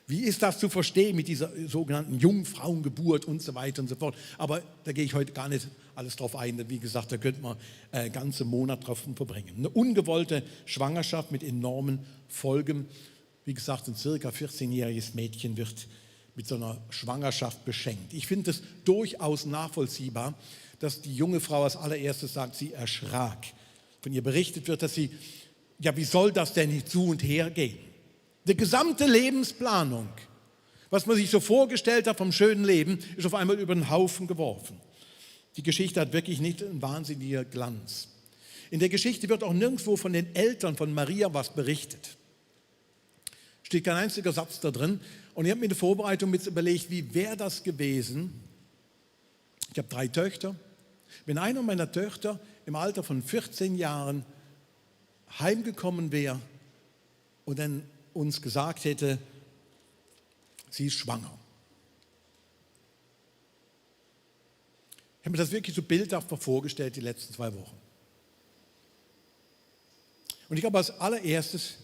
Wie ist das zu verstehen mit dieser sogenannten Jungfrauengeburt und so weiter und so fort? Aber da gehe ich heute gar nicht alles drauf ein. Wie gesagt, da könnte man einen ganzen Monat drauf verbringen. Eine ungewollte Schwangerschaft mit enormen Folgen. Wie gesagt, ein circa 14-jähriges Mädchen wird mit so einer Schwangerschaft beschenkt. Ich finde es durchaus nachvollziehbar, dass die junge Frau als allererstes sagt, sie erschrak. Von ihr berichtet wird, dass sie, ja, wie soll das denn nicht zu und her gehen? Die gesamte Lebensplanung, was man sich so vorgestellt hat vom schönen Leben, ist auf einmal über den Haufen geworfen. Die Geschichte hat wirklich nicht einen wahnsinnigen Glanz. In der Geschichte wird auch nirgendwo von den Eltern von Maria was berichtet. Steht kein einziger Satz da drin. Und ich habe mir in der Vorbereitung mit überlegt, wie wäre das gewesen? Ich habe 3 Töchter. Wenn einer meiner Töchter im Alter von 14 Jahren heimgekommen wäre und dann uns gesagt hätte, sie ist schwanger. Ich habe mir das wirklich so bildhaft vorgestellt die letzten 2 Wochen. Und ich glaube, als allererstes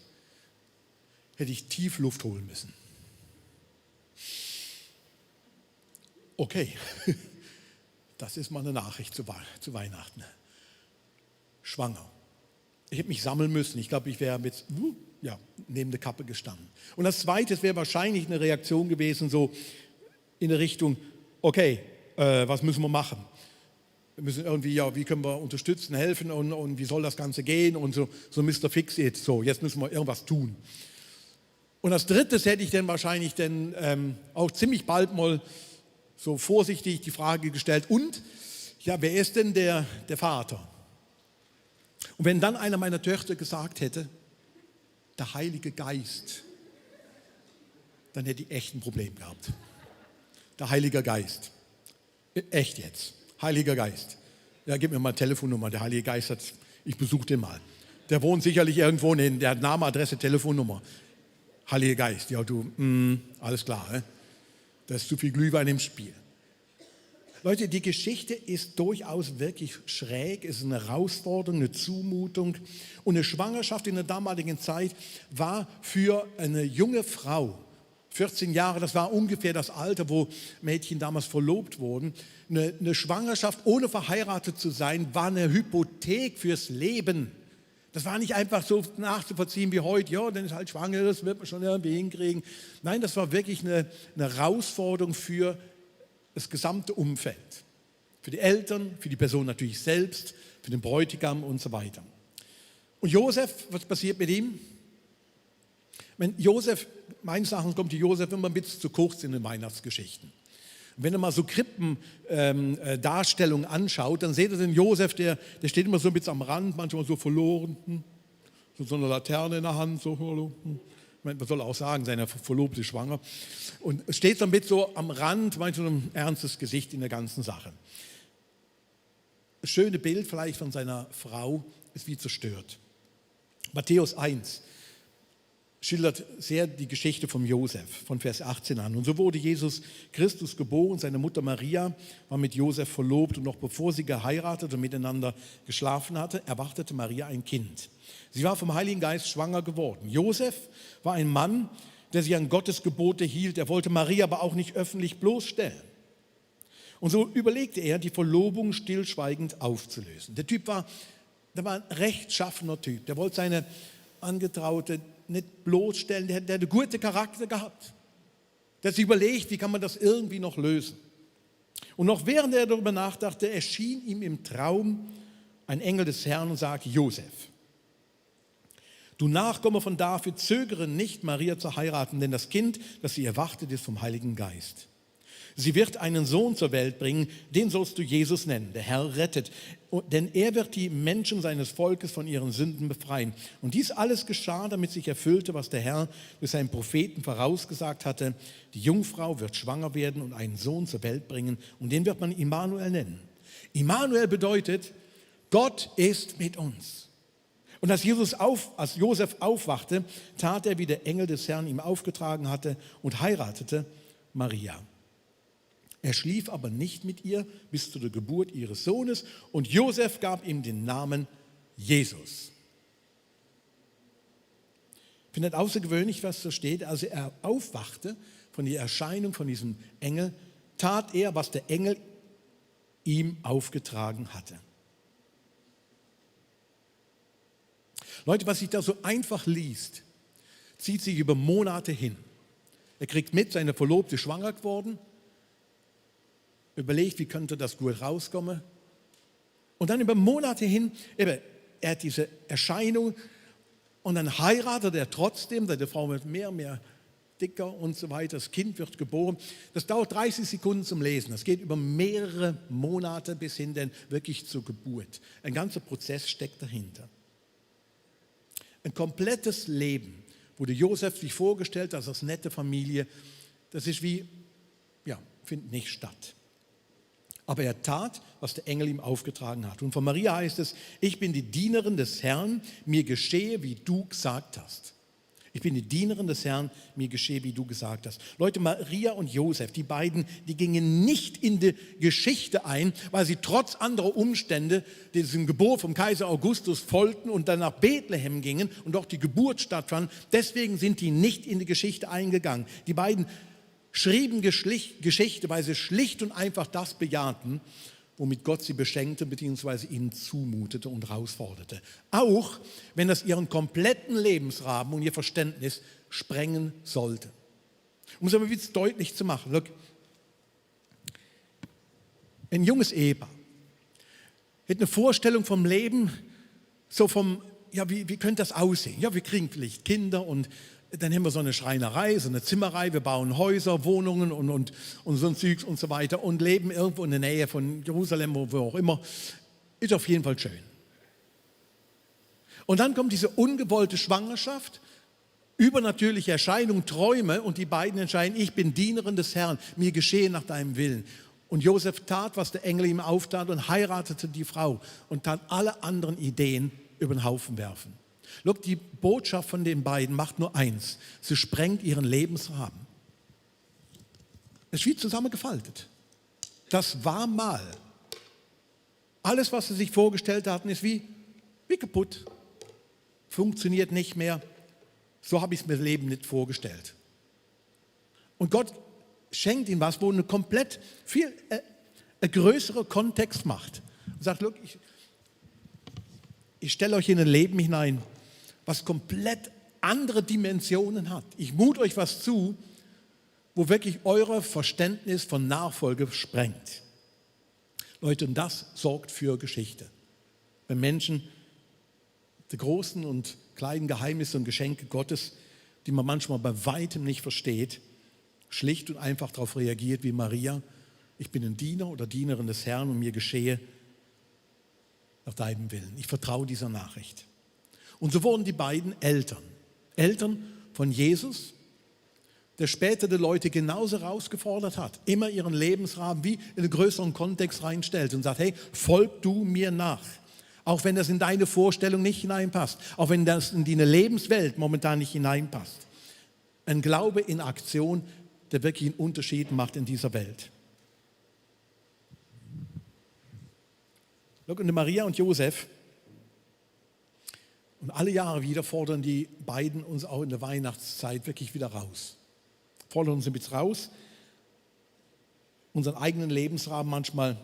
hätte ich tief Luft holen müssen. Okay, das ist mal eine Nachricht zu Weihnachten. Schwanger. Ich hätte mich sammeln müssen. Ich glaube, ich wäre mit neben der Kappe gestanden. Und das Zweite wäre wahrscheinlich eine Reaktion gewesen, so in der Richtung, okay, was müssen wir machen? Wir müssen irgendwie, ja, wie können wir unterstützen, helfen und wie soll das Ganze gehen und so Mr. Fix-It, so, jetzt müssen wir irgendwas tun. Und als Drittes hätte ich dann wahrscheinlich auch ziemlich bald mal so vorsichtig die Frage gestellt, und, ja, wer ist denn der Vater? Und wenn dann einer meiner Töchter gesagt hätte, der Heilige Geist, dann hätte ich echt ein Problem gehabt. Der Heilige Geist. Echt jetzt. Heiliger Geist. Ja, gib mir mal eine Telefonnummer. Der Heilige Geist ich besuche den mal. Der wohnt sicherlich irgendwo, der hat Name, Adresse, Telefonnummer. Heiliger Geist, ja du, alles klar. Da ist zu viel Glühwein im Spiel. Leute, die Geschichte ist durchaus wirklich schräg, ist eine Herausforderung, eine Zumutung. Und eine Schwangerschaft in der damaligen Zeit war für eine junge Frau, 14 Jahre, das war ungefähr das Alter, wo Mädchen damals verlobt wurden. Eine Schwangerschaft, ohne verheiratet zu sein, war eine Hypothek fürs Leben. Das war nicht einfach so nachzuvollziehen wie heute, ja, dann ist halt schwanger, das wird man schon irgendwie hinkriegen. Nein, das war wirklich eine Herausforderung für das gesamte Umfeld. Für die Eltern, für die Person natürlich selbst, für den Bräutigam und so weiter. Und Josef, was passiert mit ihm? Wenn Josef, meines Erachtens kommt die Josef immer ein bisschen zu kurz in den Weihnachtsgeschichten. Und wenn ihr mal so Krippendarstellungen anschaut, dann seht ihr den Josef, der steht immer so ein bisschen am Rand, manchmal so verloren, so eine Laterne in der Hand, so, man soll auch sagen, seine Verlobte ist schwanger. Und steht so ein bisschen so am Rand, manchmal so ein ernstes Gesicht in der ganzen Sache. Das schöne Bild vielleicht von seiner Frau ist wie zerstört. Matthäus 1 schildert sehr die Geschichte von Josef, von Vers 18 an. Und so wurde Jesus Christus geboren. Seine Mutter Maria war mit Josef verlobt und noch bevor sie geheiratet und miteinander geschlafen hatte, erwartete Maria ein Kind. Sie war vom Heiligen Geist schwanger geworden. Josef war ein Mann, der sich an Gottes Gebote hielt. Er wollte Maria aber auch nicht öffentlich bloßstellen. Und so überlegte er, die Verlobung stillschweigend aufzulösen. Der war ein rechtschaffener Typ. Der wollte seine Angetraute nicht bloßstellen. Der hatte gute Charakter gehabt. Der hat sich überlegt, wie kann man das irgendwie noch lösen. Und noch während er darüber nachdachte, erschien ihm im Traum ein Engel des Herrn und sagte: Josef, du Nachkomme von David, zögere nicht, Maria zu heiraten, denn das Kind, das sie erwartet, ist vom Heiligen Geist. Sie wird einen Sohn zur Welt bringen, den sollst du Jesus nennen. Der Herr rettet, denn er wird die Menschen seines Volkes von ihren Sünden befreien. Und dies alles geschah, damit sich erfüllte, was der Herr durch seinen Propheten vorausgesagt hatte. Die Jungfrau wird schwanger werden und einen Sohn zur Welt bringen, und den wird man Immanuel nennen. Immanuel bedeutet, Gott ist mit uns. Und als Josef aufwachte, tat er, wie der Engel des Herrn ihm aufgetragen hatte, und heiratete Maria. Er schlief aber nicht mit ihr bis zu der Geburt ihres Sohnes, und Josef gab ihm den Namen Jesus. Ich finde es außergewöhnlich, was da steht. Also er aufwachte von der Erscheinung von diesem Engel, tat er, was der Engel ihm aufgetragen hatte. Leute, was sich da so einfach liest, zieht sich über Monate hin. Er kriegt mit, seine Verlobte ist schwanger geworden, überlegt, wie könnte das gut rauskommen. Und dann über Monate hin, er hat diese Erscheinung, und dann heiratet er trotzdem, seine Frau wird mehr und mehr dicker und so weiter, das Kind wird geboren. Das dauert 30 Sekunden zum Lesen. Das geht über mehrere Monate bis hin dann wirklich zur Geburt. Ein ganzer Prozess steckt dahinter. Ein komplettes Leben, wurde Josef sich vorgestellt als das nette Familie, das ist wie, findet nicht statt. Aber er tat, was der Engel ihm aufgetragen hat. Und von Maria heißt es: Ich bin die Dienerin des Herrn, mir geschehe, wie du gesagt hast. Ich bin die Dienerin des Herrn, mir geschehe, wie du gesagt hast. Leute, Maria und Josef, die beiden, die gingen nicht in die Geschichte ein, weil sie trotz anderer Umstände diesem Gebot vom Kaiser Augustus folgten und dann nach Bethlehem gingen und dort die Geburt stattfand. Deswegen sind die nicht in die Geschichte eingegangen. Die beiden schrieben Geschichte, weil sie schlicht und einfach das bejahten, womit Gott sie beschenkte bzw. ihnen zumutete und herausforderte. Auch wenn das ihren kompletten Lebensrahmen und ihr Verständnis sprengen sollte. Um es aber wieder deutlich zu machen, look, ein junges Ehepaar hat eine Vorstellung vom Leben, so wie könnte das aussehen? Ja, wir kriegen vielleicht Kinder und dann haben wir so eine Schreinerei, so eine Zimmerei, wir bauen Häuser, Wohnungen und so ein Zeugs und so weiter und leben irgendwo in der Nähe von Jerusalem, wo auch immer. Ist auf jeden Fall schön. Und dann kommt diese ungewollte Schwangerschaft, übernatürliche Erscheinung, Träume, und die beiden entscheiden: Ich bin Dienerin des Herrn, mir geschehe nach deinem Willen. Und Josef tat, was der Engel ihm auftat, und heiratete die Frau und tat alle anderen Ideen über den Haufen werfen. Look, die Botschaft von den beiden macht nur eins: Sie sprengt ihren Lebensrahmen. Es ist wie zusammengefaltet. Das war mal. Alles, was sie sich vorgestellt hatten, ist wie kaputt. Funktioniert nicht mehr. So habe ich es mir das Leben nicht vorgestellt. Und Gott schenkt ihnen was, wo eine komplett viel größere Kontext macht. Und sagt: Look, Ich stelle euch in ein Leben hinein, was komplett andere Dimensionen hat. Ich mute euch was zu, wo wirklich euer Verständnis von Nachfolge sprengt. Leute, und das sorgt für Geschichte. Wenn Menschen die großen und kleinen Geheimnisse und Geschenke Gottes, die man manchmal bei weitem nicht versteht, schlicht und einfach darauf reagiert wie Maria: Ich bin ein Diener oder Dienerin des Herrn und mir geschehe nach deinem Willen. Ich vertraue dieser Nachricht. Und so wurden die beiden Eltern. Eltern von Jesus, der später die Leute genauso herausgefordert hat, immer ihren Lebensrahmen wie in einen größeren Kontext reinstellt und sagt: Hey, folg du mir nach. Auch wenn das in deine Vorstellung nicht hineinpasst, auch wenn das in deine Lebenswelt momentan nicht hineinpasst. Ein Glaube in Aktion, der wirklich einen Unterschied macht in dieser Welt. Und Maria und Josef, und alle Jahre wieder fordern die beiden uns auch in der Weihnachtszeit wirklich wieder raus. Fordern uns ein bisschen raus, unseren eigenen Lebensrahmen manchmal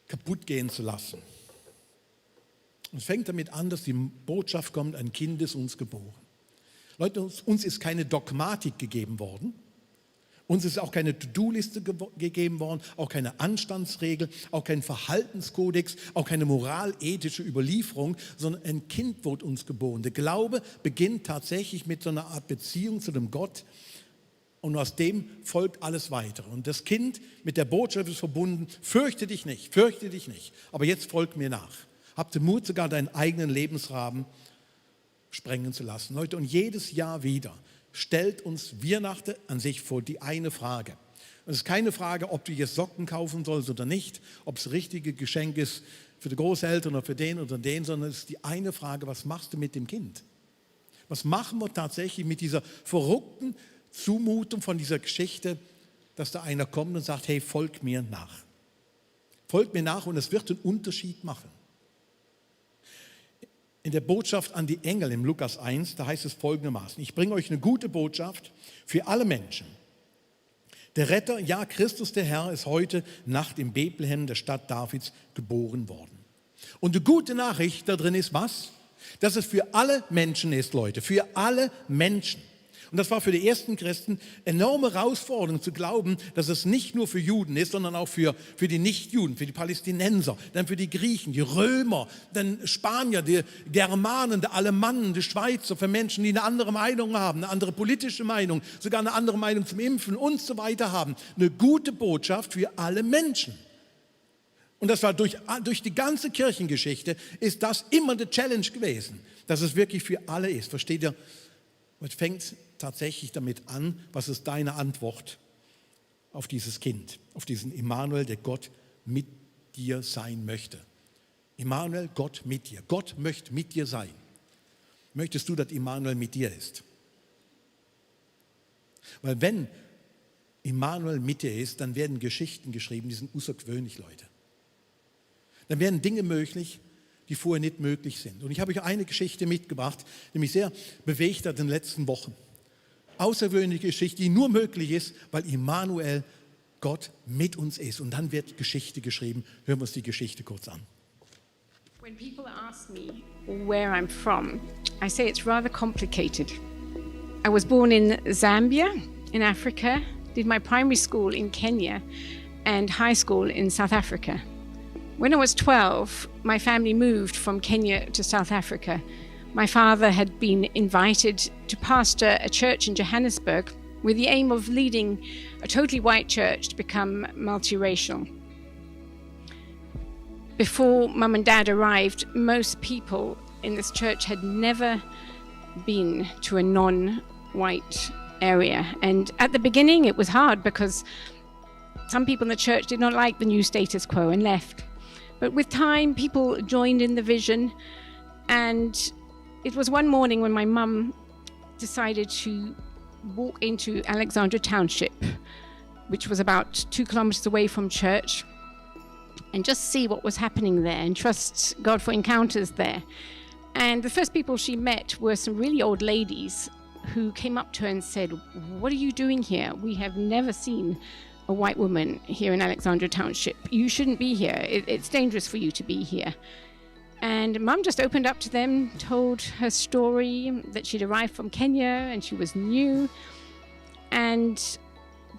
kaputt gehen zu lassen. Und es fängt damit an, dass die Botschaft kommt: Ein Kind ist uns geboren. Leute, uns ist keine Dogmatik gegeben worden. Uns ist auch keine To-Do-Liste gegeben worden, auch keine Anstandsregel, auch kein Verhaltenskodex, auch keine moralethische Überlieferung, sondern ein Kind wurde uns geboren. Der Glaube beginnt tatsächlich mit so einer Art Beziehung zu dem Gott, und aus dem folgt alles Weitere. Und das Kind mit der Botschaft ist verbunden: Fürchte dich nicht, aber jetzt folg mir nach. Hab den Mut, sogar deinen eigenen Lebensrahmen sprengen zu lassen. Leute, und jedes Jahr wieder stellt uns Weihnachten an sich vor die eine Frage. Und es ist keine Frage, ob du jetzt Socken kaufen sollst oder nicht, ob es das richtige Geschenk ist für die Großeltern oder für den oder den, sondern es ist die eine Frage: Was machst du mit dem Kind? Was machen wir tatsächlich mit dieser verrückten Zumutung von dieser Geschichte, dass da einer kommt und sagt: Hey, folg mir nach. Folg mir nach, und es wird einen Unterschied machen. In der Botschaft an die Engel im Lukas 1, da heißt es folgendermaßen: Ich bringe euch eine gute Botschaft für alle Menschen. Der Retter, ja Christus der Herr, ist heute Nacht in Bethlehem, der Stadt Davids, geboren worden. Und die gute Nachricht da drin ist was? Dass es für alle Menschen ist, Leute, für alle Menschen. Und das war für die ersten Christen enorme Herausforderung zu glauben, dass es nicht nur für Juden ist, sondern auch für die Nichtjuden, für die Palästinenser, dann für die Griechen, die Römer, dann Spanier, die Germanen, die Alemannen, die Schweizer, für Menschen, die eine andere Meinung haben, eine andere politische Meinung, sogar eine andere Meinung zum Impfen und so weiter haben. Eine gute Botschaft für alle Menschen. Und das war durch die ganze Kirchengeschichte, ist das immer die Challenge gewesen, dass es wirklich für alle ist. Versteht ihr? Und fängt tatsächlich damit an: Was ist deine Antwort auf dieses Kind, auf diesen Immanuel, der Gott mit dir sein möchte? Immanuel, Gott mit dir. Gott möchte mit dir sein. Möchtest du, dass Immanuel mit dir ist? Weil wenn Immanuel mit dir ist, dann werden Geschichten geschrieben, die sind außergewöhnlich, Leute. Dann werden Dinge möglich, die vorher nicht möglich sind. Und ich habe euch eine Geschichte mitgebracht, die mich sehr bewegt hat in den letzten Wochen. Außergewöhnliche Geschichte, die nur möglich ist, weil Immanuel, Gott, mit uns ist. Und dann wird Geschichte geschrieben. Hören wir uns die Geschichte kurz an. When people ask me where I'm from, I say it's rather complicated. I was born in Zambia, in Africa, did my primary school in Kenya and high school in South Africa. When I was 12, my family moved from Kenya to South Africa. My father had been invited to pastor a church in Johannesburg with the aim of leading a totally white church to become multiracial. Before Mum and Dad arrived, most people in this church had never been to a non-white area. And at the beginning, it was hard because some people in the church did not like the new status quo and left. But with time, people joined in the vision, and it was one morning when my mum decided to walk into Alexandra Township, which was about 2 kilometers away from church, and just see what was happening there and trust God for encounters there. And the first people she met were some really old ladies who came up to her and said, "What are you doing here? We have never seen a white woman here in Alexandra Township. You shouldn't be here. It's dangerous for you to be here." And Mum just opened up to them, told her story, that she'd arrived from Kenya and she was new. And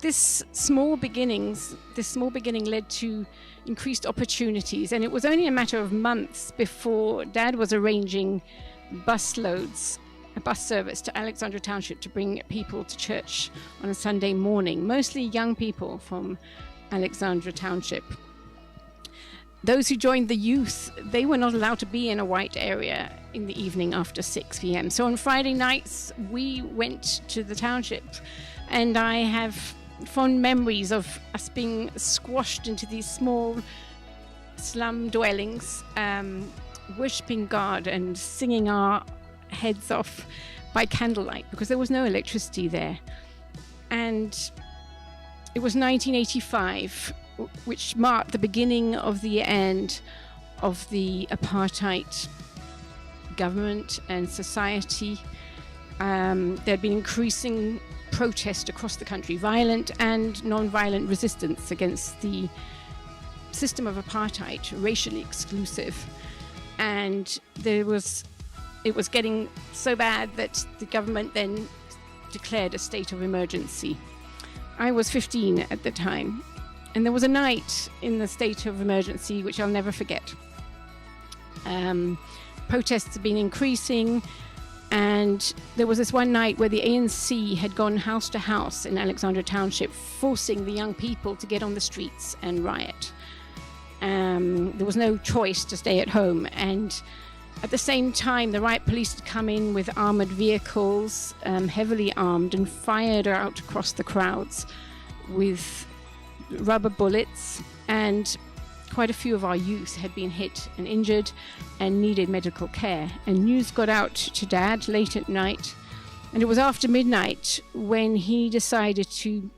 this small beginning led to increased opportunities. And it was only a matter of months before Dad was arranging a bus service to Alexandra Township to bring people to church on a Sunday morning, mostly young people from Alexandra Township. Those who joined the youth, they were not allowed to be in a white area in the evening after 6 p.m. So on Friday nights, we went to the township, and I have fond memories of us being squashed into these small slum dwellings, worshipping God and singing our heads off by candlelight because there was no electricity there. And it was 1985, which marked the beginning of the end of the apartheid government and society. There had been increasing protest across the country, violent and non-violent resistance against the system of apartheid, racially exclusive. And it was getting so bad that the government then declared a state of emergency. I was 15 at the time, and there was a night in the state of emergency which I'll never forget. Protests have been increasing, and there was this one night where the ANC had gone house to house in Alexandra Township, forcing the young people to get on the streets and riot. There was no choice to stay at home, and at the same time, the riot police had come in with armoured vehicles, heavily armed, and fired out across the crowds with rubber bullets, and quite a few of our youth had been hit and injured and needed medical care. And news got out to Dad late at night, and it was after midnight when he decided to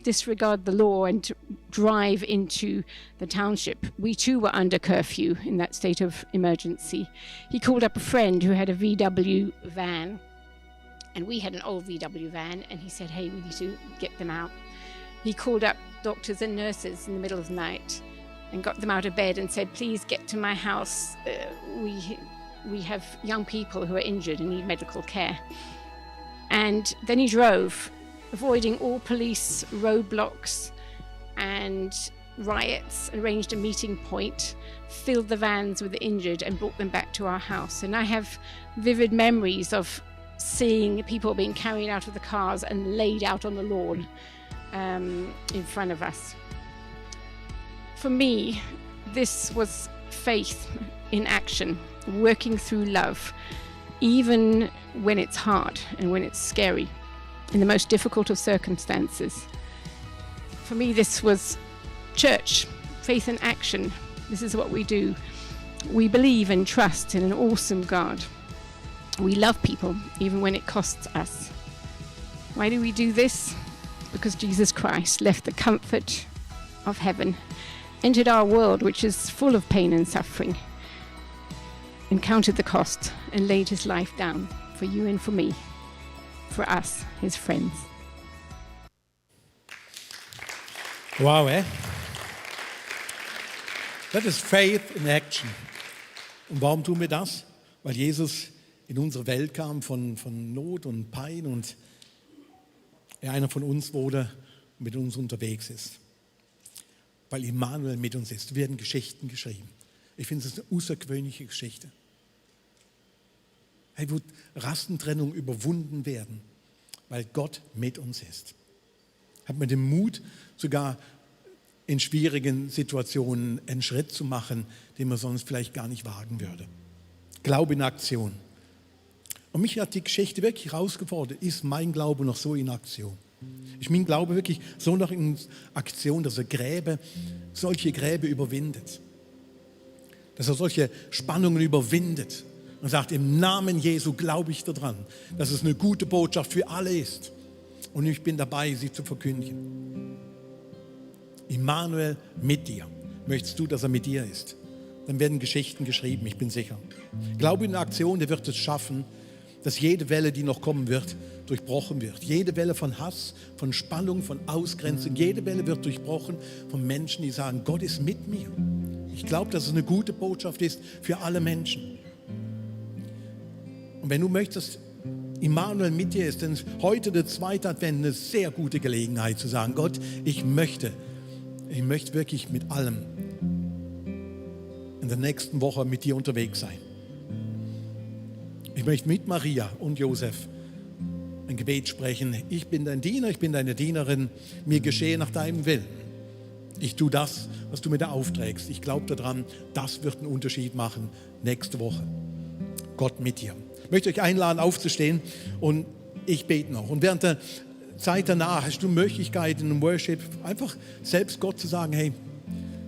disregard the law and to drive into the township. We too were under curfew in that state of emergency. He called up a friend who had a VW van, and we had an old VW van, and he said, hey, we need to get them out. He called up doctors and nurses in the middle of the night and got them out of bed and said, please get to my house. We have young people who are injured and need medical care. And then he drove, avoiding all police roadblocks and riots, arranged a meeting point, filled the vans with the injured and brought them back to our house. And I have vivid memories of seeing people being carried out of the cars and laid out on the lawn in front of us. For me, this was faith in action, working through love, even when it's hard and when it's scary, in the most difficult of circumstances. For me, this was church, faith in action. This is what we do. We believe and trust in an awesome God. We love people, even when it costs us. Why do we do this? Because Jesus Christ left the comfort of heaven, entered our world, which is full of pain and suffering, and counted the cost and laid his life down for you and for me, for us, his friends. Wow, eh? Das ist Faith in Action. Und warum tun wir das? Weil Jesus in unsere Welt kam von Not und Pein und er einer von uns wurde und mit uns unterwegs ist. Weil Immanuel mit uns ist. Wir werden Geschichten geschrieben. Ich finde, es ist eine außergewöhnliche Geschichte. Hey, wo Rassentrennung überwunden werden, weil Gott mit uns ist. Hat man den Mut, sogar in schwierigen Situationen einen Schritt zu machen, den man sonst vielleicht gar nicht wagen würde. Glaube in Aktion. Und mich hat die Geschichte wirklich herausgefordert, ist mein Glaube noch so in Aktion? Ist mein Glaube wirklich so noch in Aktion, dass er solche Gräbe überwindet? Dass er solche Spannungen überwindet und sagt, im Namen Jesu glaube ich daran, dass es eine gute Botschaft für alle ist. Und ich bin dabei, sie zu verkündigen. Immanuel mit dir. Möchtest du, dass er mit dir ist? Dann werden Geschichten geschrieben, ich bin sicher. Glaube in Aktion, der wird es schaffen, dass jede Welle, die noch kommen wird, durchbrochen wird. Jede Welle von Hass, von Spannung, von Ausgrenzung, jede Welle wird durchbrochen von Menschen, die sagen, Gott ist mit mir. Ich glaube, dass es eine gute Botschaft ist für alle Menschen. Und wenn du möchtest, dass Immanuel mit dir ist, dann ist heute der zweite Advent eine sehr gute Gelegenheit zu sagen, Gott, ich möchte wirklich mit allem in der nächsten Woche mit dir unterwegs sein. Ich möchte mit Maria und Josef ein Gebet sprechen. Ich bin dein Diener, ich bin deine Dienerin, mir geschehe nach deinem Willen. Ich tue das, was du mir da aufträgst. Ich glaube daran, das wird einen Unterschied machen nächste Woche. Gott mit dir. Ich möchte euch einladen, aufzustehen und ich bete noch. Und während der Zeit danach hast du Möglichkeiten im Worship einfach selbst Gott zu sagen, hey,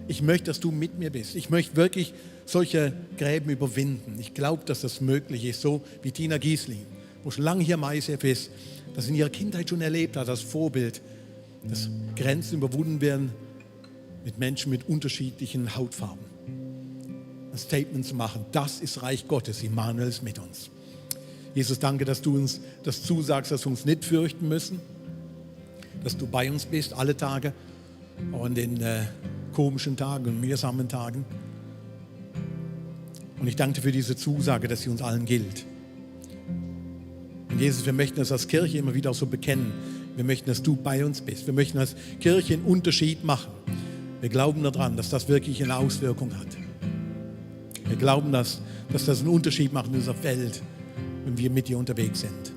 ich möchte, dass du mit mir bist. Ich möchte wirklich solche Gräben überwinden. Ich glaube, dass das möglich ist, so wie Tina Giesling, wo schon lange hier im ICF ist, das in ihrer Kindheit schon erlebt hat, als Vorbild, dass Grenzen überwunden werden mit Menschen mit unterschiedlichen Hautfarben. Ein Statement zu machen, das ist Reich Gottes, Immanuel ist mit uns. Jesus, danke, dass du uns das zusagst, dass wir uns nicht fürchten müssen, dass du bei uns bist, alle Tage, auch an den komischen Tagen und mühsamen Tagen. Und ich danke dir für diese Zusage, dass sie uns allen gilt. Und Jesus, wir möchten das als Kirche immer wieder auch so bekennen. Wir möchten, dass du bei uns bist. Wir möchten als Kirche einen Unterschied machen. Wir glauben daran, dass das wirklich eine Auswirkung hat. Wir glauben, dass das einen Unterschied macht in unserer Welt, wenn wir mit dir unterwegs sind.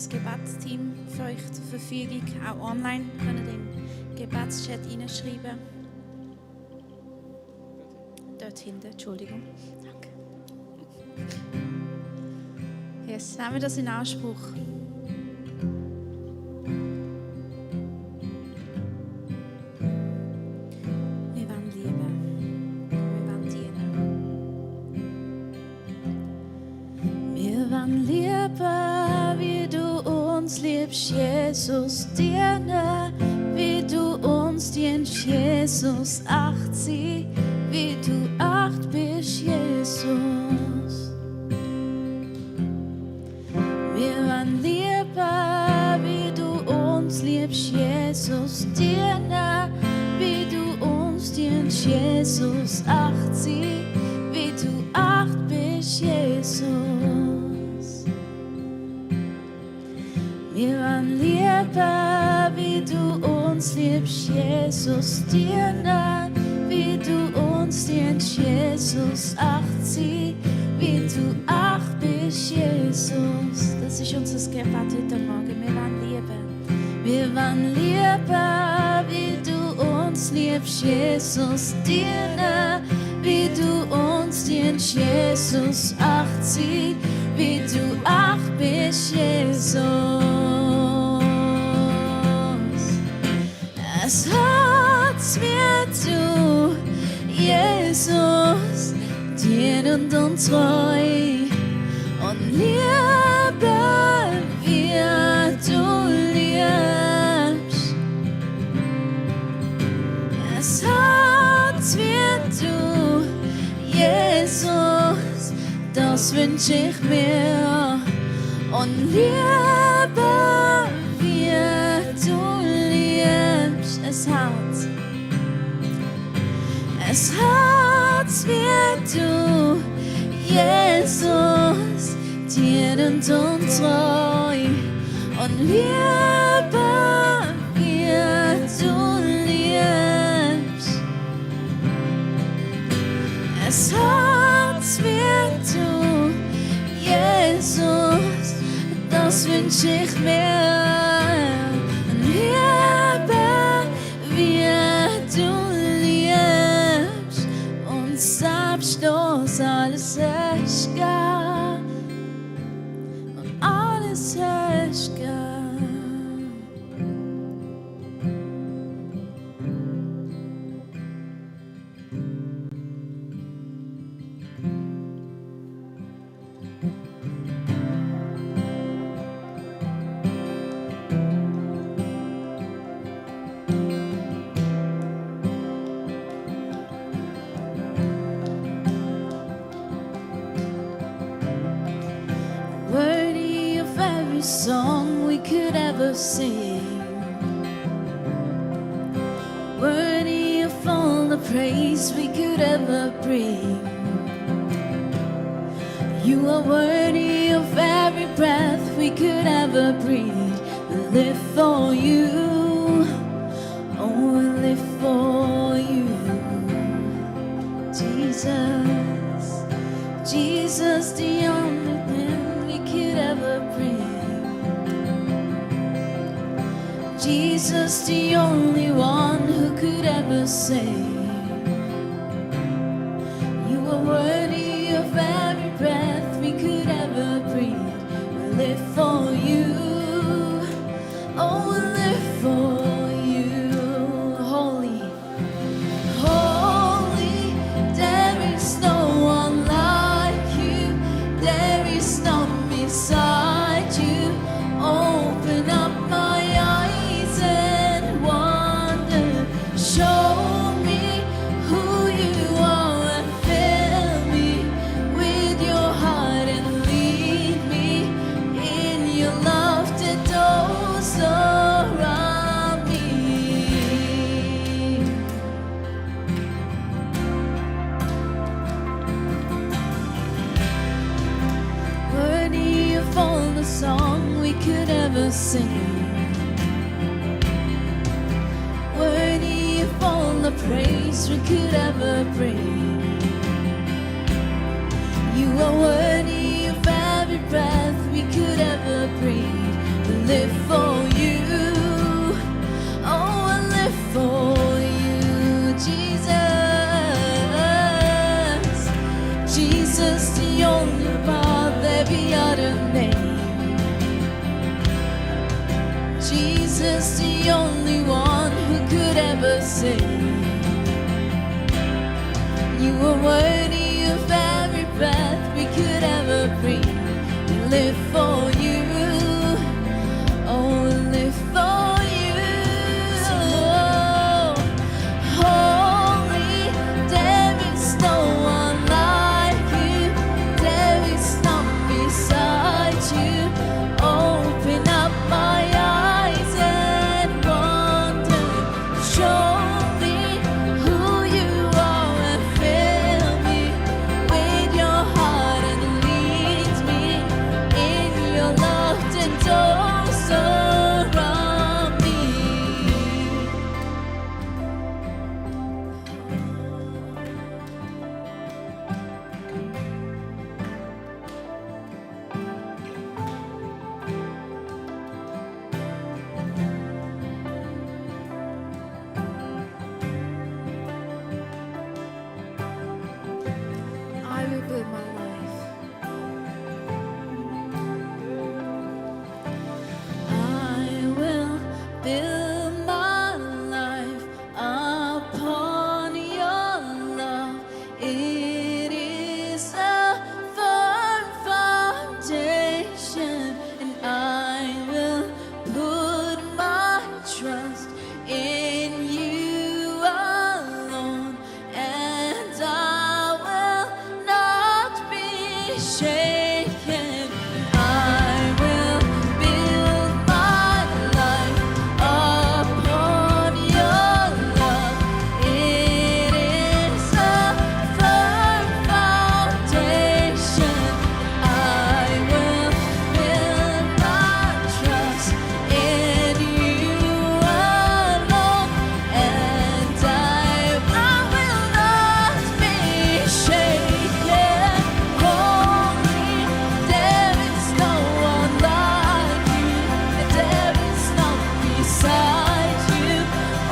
Gebetsteam für euch zur Verfügung, auch online, könnt ihr den Gebetschat reinschreiben. Dort hinten, Entschuldigung. Danke. Yes, nehmen wir das in Anspruch. Wir wollen lieben, wir wollen dienen. Wir wollen lieben, wie du uns liebst, Jesus, dienen, wie du uns dienst, Jesus, acht sie, wie du acht bist, Jesus. Wir wollen lieben, wie du uns liebst, Jesus, dienen, wie du uns dienst, Jesus, acht sie, wie du acht bist, Jesus. Wir wollen lieben, wie du uns liebst, Jesus, dienen, wie du uns dienst, Jesus, acht sie, wie du acht bist, Jesus. Das ist unser Gebet heute Morgen. Wir wollen lieben. Wir wollen lieben, wie du uns liebst, Jesus, dienen, wie du uns dienst, Jesus, acht sie, wie du acht bist, Jesus. Es hat's mir du, Jesus, dienend und treu und liebe, wie du liebst. Es hat's mir du, Jesus, das wünsch ich mir und liebe, wie du liebst. Es hat's wie du, Jesus, dienend und treu und liebe, wie du liebst. Es hat's wie du, Jesus, das wünsch ich mir. Liebe, wie du liebst, und selbstlos alles ist gar, und alles ist gar. song we could ever sing, worthy of all the praise we could ever bring. You are worthy of every breath we could ever breathe. We live for you, oh, we live for you, Jesus. Jesus, the only thing we could ever bring. Jesus, the only one who could ever save. You are worthy of every breath we could ever breathe. We live for you, oh, we live for you. Holy, holy, there is no one like you. There is none beside you. Open up my eyes and wonder. Show me who you are and fill me with your heart and lead me in your love that goes around me. Worthy of all the song we could ever sing, worthy of all the praise we could ever bring. You are worthy of every breath we could ever breathe. We live for you, oh, I live for you, Jesus. Jesus, the only above every other name. Jesus, the only one who could ever sing. You are worthy of every breath we could ever breathe. We live for you, oh, we live for you. Holy, there is no one like you. There is none beside you. Open up my eyes and wonder. Show me who you are and fill me with your heart and lead me in your love that goes around me. I will build my life. I will build my life upon your love. It is a firm foundation, and I will put my trust in you alone, and I will not be shaken. I will build my life upon your love. It is a firm foundation. I will build my trust in you alone, and I will not be shaken. Holy, there is no one like you, and there is none beside you.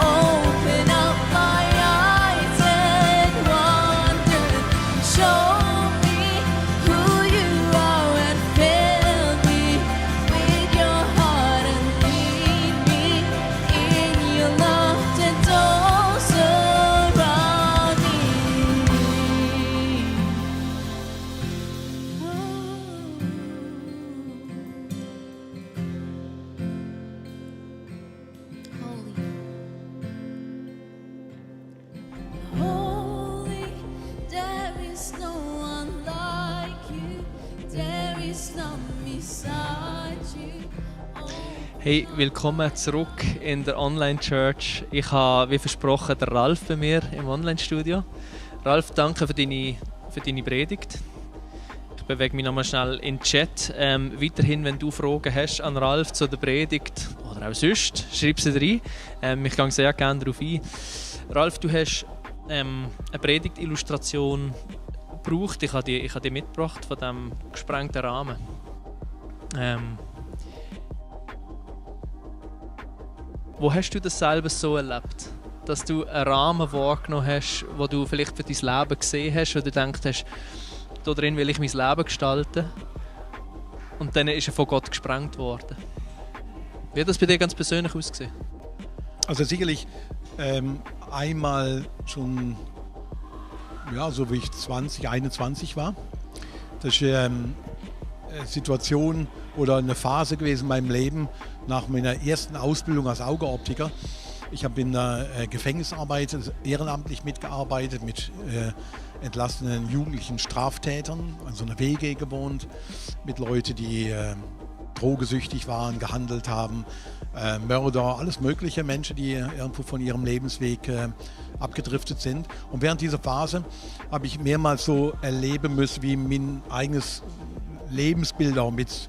Open up my eyes and wonder. Show me who you are and fill me with your heart and lead me in your love that goes around me. Holy, there is no one like you. There is none beside you. Hey, willkommen zurück in der Online-Church. Ich habe, wie versprochen, den Ralf bei mir im Online-Studio. Ralf, danke für deine Predigt. Ich bewege mich nochmal schnell in den Chat. Weiterhin, wenn du Fragen hast an Ralf zu der Predigt oder auch sonst, schreib sie rein. Ich gehe sehr gerne darauf ein. Ralf, du hast eine Predigt-Illustration gebraucht. Ich habe die mitgebracht von diesem gesprengten Rahmen. Wo hast du das selber so erlebt? Dass du einen Rahmen wahrgenommen hast, wo du vielleicht für dein Leben gesehen hast, wo du gedacht hast, da drin will ich mein Leben gestalten. Und dann ist er von Gott gesprengt worden. Wie hat das bei dir ganz persönlich ausgesehen? Also sicherlich einmal schon, ja, so wie ich 20, 21 war. Das ist eine Situation oder eine Phase gewesen in meinem Leben nach meiner ersten Ausbildung als Augeoptiker. Ich habe in der Gefängnisarbeit ehrenamtlich mitgearbeitet, mit entlassenen jugendlichen Straftätern, an so einer WG gewohnt, mit Leuten, die drogesüchtig waren, gehandelt haben, Mörder, alles mögliche, Menschen, die irgendwo von ihrem Lebensweg abgedriftet sind. Und während dieser Phase habe ich mehrmals so erleben müssen, wie mein eigenes Lebensbild auch mit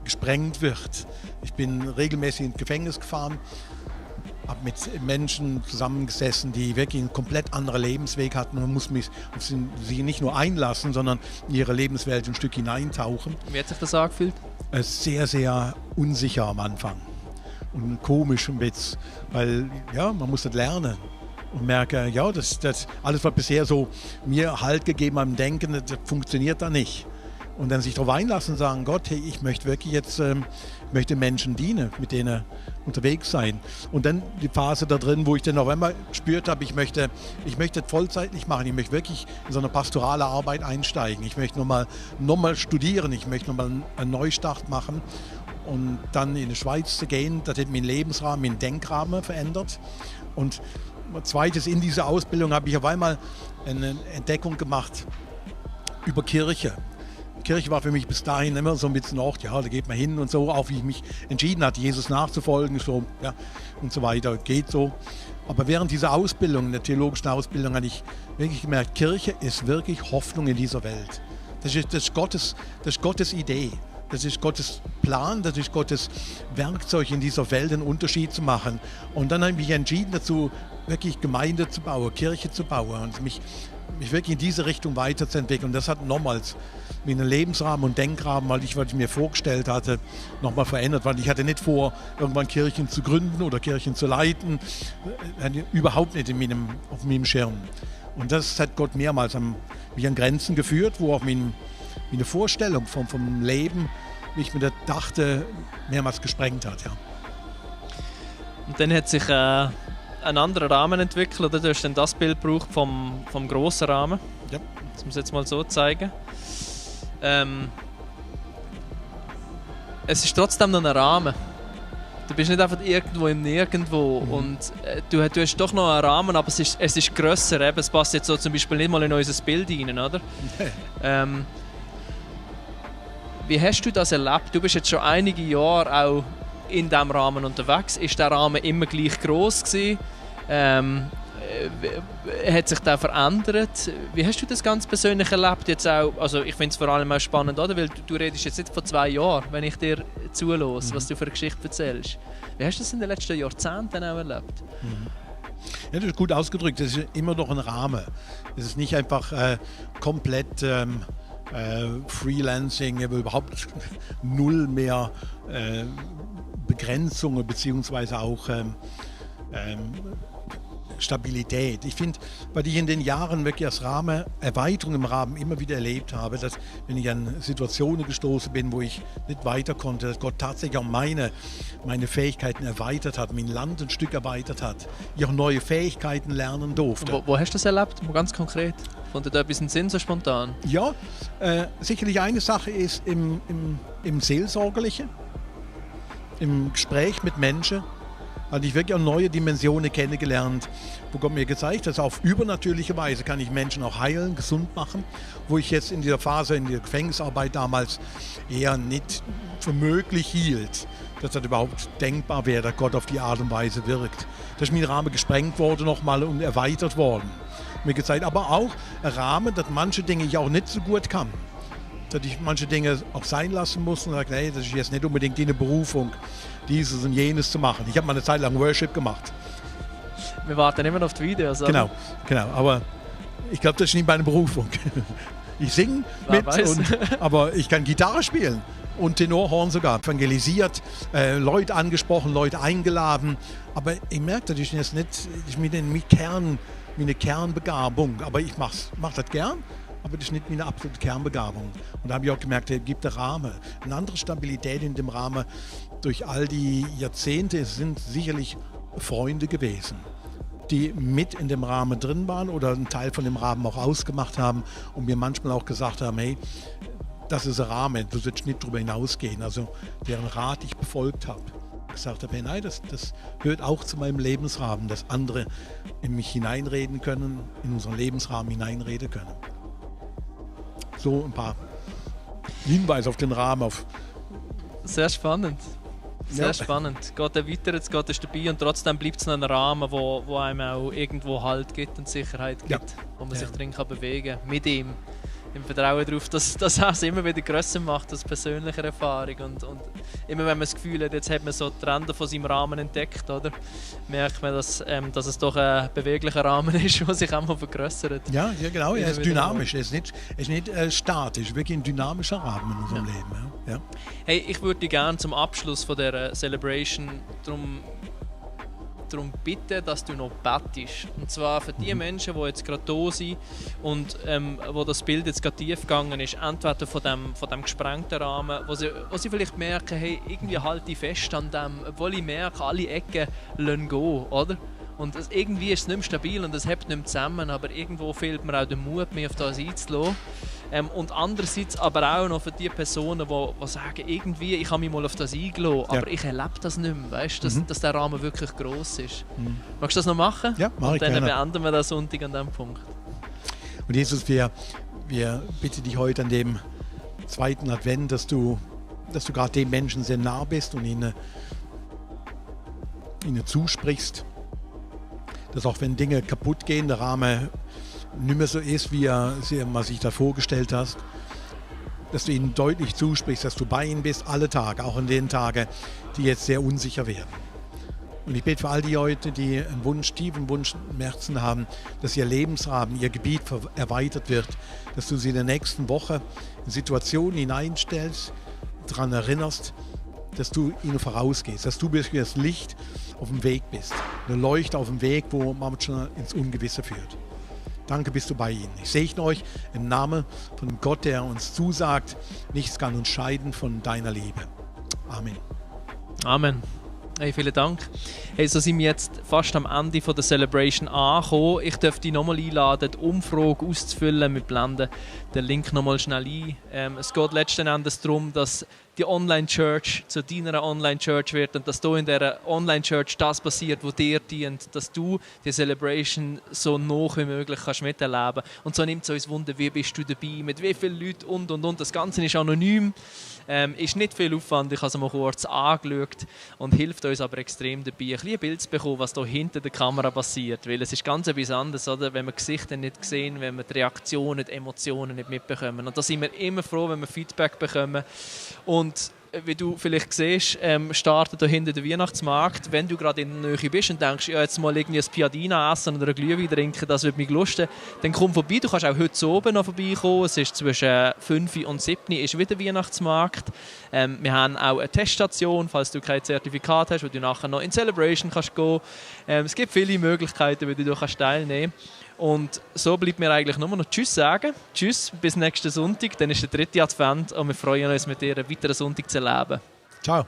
gesprengt wird. Ich bin regelmäßig ins Gefängnis gefahren, habe mit Menschen zusammengesessen, die wirklich einen komplett anderen Lebensweg hatten. Man muss sie nicht nur einlassen, sondern in ihre Lebenswelt ein Stück hineintauchen. Wie hat sich das angefühlt? Sehr, sehr unsicher am Anfang und komisch ein bisschen, weil ja, man muss das lernen und merke, ja, das alles, was bisher so mir Halt gegeben hat im Denken, das funktioniert da nicht. Und dann sich darauf einlassen und sagen, Gott, hey, ich möchte wirklich jetzt möchte Menschen dienen, mit denen unterwegs sein. Und dann die Phase da drin, wo ich dann auf einmal gespürt habe, ich möchte vollzeitlich machen, ich möchte wirklich in so eine pastorale Arbeit einsteigen. Ich möchte nochmal studieren, ich möchte nochmal einen Neustart machen und dann in die Schweiz zu gehen. Das hat meinen Lebensrahmen, meinen Denkrahmen verändert. Und zweites, in dieser Ausbildung habe ich auf einmal eine Entdeckung gemacht über Kirche. Kirche war für mich bis dahin immer so ein bisschen Ort, ja, da geht man hin und so, auch wie ich mich entschieden hatte, Jesus nachzufolgen, so, ja, und so weiter, geht so. Aber während dieser Ausbildung, der theologischen Ausbildung, habe ich wirklich gemerkt, Kirche ist wirklich Hoffnung in dieser Welt. Das ist Gottes Idee, das ist Gottes Plan, das ist Gottes Werkzeug in dieser Welt, einen Unterschied zu machen. Und dann habe ich mich entschieden dazu, wirklich Gemeinde zu bauen, Kirche zu bauen und mich wirklich in diese Richtung weiterzuentwickeln. Und das hat nochmals meinen Lebensrahmen und Denkrahmen, weil was ich mir vorgestellt hatte, nochmal verändert. Weil ich hatte nicht vor, irgendwann Kirchen zu gründen oder Kirchen zu leiten. Überhaupt nicht auf meinem Schirm. Und das hat Gott mehrmals mich an Grenzen geführt, wo auch meine Vorstellung vom Leben, wie ich mir das dachte, mehrmals gesprengt hat. Ja. Und dann hat sich ein anderer Rahmen entwickelt, oder? Du hast dann das Bild gebraucht vom grossen Rahmen. Ja. Das muss ich jetzt mal so zeigen. Es ist trotzdem noch ein Rahmen. Du bist nicht einfach irgendwo im Nirgendwo. Und du hast doch noch einen Rahmen, aber es ist grösser. Eben. Es passt jetzt so zum Beispiel nicht mal in unser Bild rein, oder? Wie hast du das erlebt? Du bist jetzt schon einige Jahre auch in diesem Rahmen unterwegs. Ist der Rahmen immer gleich gross gewesen? Hat sich der verändert? Wie hast du das ganz persönlich erlebt? Jetzt auch, also ich finde es vor allem auch spannend, oder? Weil du redest jetzt nicht von 2 Jahren, wenn ich dir zuhöre, was du für eine Geschichte erzählst. Wie hast du das in den letzten Jahrzehnten auch erlebt? Ja, das ist gut ausgedrückt. Das ist immer noch ein Rahmen. Es ist nicht einfach komplett Freelancing, überhaupt null mehr Begrenzungen beziehungsweise auch Stabilität. Ich finde, weil ich in den Jahren wirklich als Erweiterung im Rahmen immer wieder erlebt habe, dass wenn ich an Situationen gestoßen bin, wo ich nicht weiter konnte, dass Gott tatsächlich auch meine Fähigkeiten erweitert hat, mein Land ein Stück erweitert hat, ich auch neue Fähigkeiten lernen durfte. Wo hast du das erlebt? Ganz konkret? Kommt dir da etwas in den Sinn, so spontan? Ja, sicherlich eine Sache ist im Seelsorgerlichen, im Gespräch mit Menschen, hatte ich wirklich auch neue Dimensionen kennengelernt, wo Gott mir gezeigt hat, auf übernatürliche Weise kann ich Menschen auch heilen, gesund machen, wo ich jetzt in dieser Phase, in der Gefängnisarbeit damals eher nicht für möglich hielt, dass das überhaupt denkbar wäre, dass Gott auf die Art und Weise wirkt. Da ist mein Rahmen gesprengt worden nochmal und erweitert worden. Mir gezeigt, aber auch ein Rahmen, dass manche Dinge ich auch nicht so gut kann. Dass ich manche Dinge auch sein lassen muss und sage, nee, das ist jetzt nicht unbedingt eine Berufung, dieses und jenes zu machen. Ich habe mal eine Zeit lang Worship gemacht. Wir warten immer noch auf die Videos. Genau, aber ich glaube, das ist nicht meine Berufung. Ich singe mit, aber ich kann Gitarre spielen und Tenorhorn sogar. Evangelisiert, Leute angesprochen, Leute eingeladen. Aber ich merke, das ist jetzt nicht meine Kernbegabung. Aber ich mache das gern. Aber das ist nicht meine absolute Kernbegabung. Und da habe ich auch gemerkt, es gibt einen Rahmen. Eine andere Stabilität in dem Rahmen. Durch all die Jahrzehnte sind sicherlich Freunde gewesen, die mit in dem Rahmen drin waren oder einen Teil von dem Rahmen auch ausgemacht haben und mir manchmal auch gesagt haben, hey, das ist ein Rahmen, du sollst nicht darüber hinausgehen. Also deren Rat ich befolgt habe. Ich gesagt habe, hey, nein, das gehört auch zu meinem Lebensrahmen, dass andere in mich hineinreden können, in unseren Lebensrahmen hineinreden können. So ein paar Hinweise auf den Rahmen. Sehr spannend. Sehr spannend. Gott erweitert es, Gott ist dabei und trotzdem bleibt es noch ein Rahmen, wo einem auch irgendwo Halt gibt und Sicherheit gibt, wo man sich drin kann bewegen kann, mit ihm. Im Vertrauen darauf, dass er es immer wieder grösser macht als persönliche Erfahrung. Und immer wenn man das Gefühl hat, jetzt hat man so die Ränder von seinem Rahmen entdeckt, oder? Merkt man, dass es doch ein beweglicher Rahmen ist, der sich einmal vergrößert. Ja, genau. Er ist dynamisch. Er ist nicht statisch. Wirklich ein dynamischer Rahmen in unserem Leben. Ja. Hey, ich würde dich gerne zum Abschluss von dieser Celebration darum bitten, dass du noch betest. Und zwar für die Menschen, die jetzt gerade da sind und wo das Bild jetzt gerade tief gegangen ist, entweder von dem gesprengten Rahmen, wo sie vielleicht merken, hey, irgendwie halte ich fest an dem, obwohl ich merke, alle Ecken lassen gehen, oder? Und irgendwie ist es nicht mehr stabil und es hält nicht mehr zusammen, aber irgendwo fehlt mir auch der Mut, mich auf das einzulassen. Und andererseits aber auch noch für die Personen, die sagen, irgendwie, ich habe mich mal auf das eingelassen, aber ich erlebe das nicht mehr, weißt, dass der Rahmen wirklich gross ist. Magst du das noch machen? Ja, mache ich gerne. Und dann beenden wir den Sonntag an diesem Punkt. Und Jesus, wir bitten dich heute an dem zweiten Advent, dass du gerade den Menschen sehr nah bist und ihnen zusprichst, dass auch wenn Dinge kaputt gehen, der Rahmen nicht mehr so ist, wie man sich da vorgestellt hast, dass du ihnen deutlich zusprichst, dass du bei ihnen bist, alle Tage, auch an den Tagen, die jetzt sehr unsicher werden. Und ich bete für all die Leute, die einen tiefen Wunsch im Herzen haben, dass ihr Lebensrahmen, ihr Gebiet erweitert wird, dass du sie in der nächsten Woche in Situationen hineinstellst, daran erinnerst, dass du ihnen vorausgehst, dass du das Licht auf dem Weg bist, eine Leuchte auf dem Weg, wo manchmal ins Ungewisse führt. Danke, bist du bei ihnen. Ich segne euch im Namen von dem Gott, der uns zusagt, nichts kann uns scheiden von deiner Liebe. Amen. Amen. Hey, vielen Dank. Hey, so sind wir jetzt fast am Ende von der Celebration angekommen. Ich darf dich nochmal einladen, die Umfrage auszufüllen. Wir blenden den Link nochmal schnell ein. Es geht letzten Endes darum, dass die Online-Church zu deiner Online-Church wird und dass da in dieser Online-Church das passiert, was dir dient, dass du die Celebration so nah wie möglich kannst miterleben. Und so nimmt es uns Wunder, wie bist du dabei, mit wie vielen Leuten und. Das Ganze ist anonym, ist nicht viel Aufwand, ich habe es mal kurz angeschaut und hilft uns aber extrem dabei, ein Bild zu bekommen, was da hinter der Kamera passiert, weil es ist ganz etwas anderes, oder? Wenn wir Gesichter nicht sehen, wenn wir die Reaktionen, die Emotionen nicht mitbekommen. Und da sind wir immer froh, wenn wir Feedback bekommen. Und wie du vielleicht siehst, startet da hinten der Weihnachtsmarkt. Wenn du gerade in der Nähe bist und denkst, ja, jetzt mal irgendwie ein Piadina essen oder ein Glühwein trinken, das würde mich lusten, dann komm vorbei. Du kannst auch heute oben noch vorbeikommen. Es ist zwischen 5 und 7 ist wieder Weihnachtsmarkt. Wir haben auch eine Teststation, falls du kein Zertifikat hast, wo du nachher noch in Celebration kannst gehen. Es gibt viele Möglichkeiten, wie du teilnehmen kannst. Und so bleibt mir eigentlich nur noch Tschüss sagen. Tschüss, bis nächsten Sonntag. Dann ist der 3. Advent und wir freuen uns, mit dir einen weiteren Sonntag zu erleben. Ciao.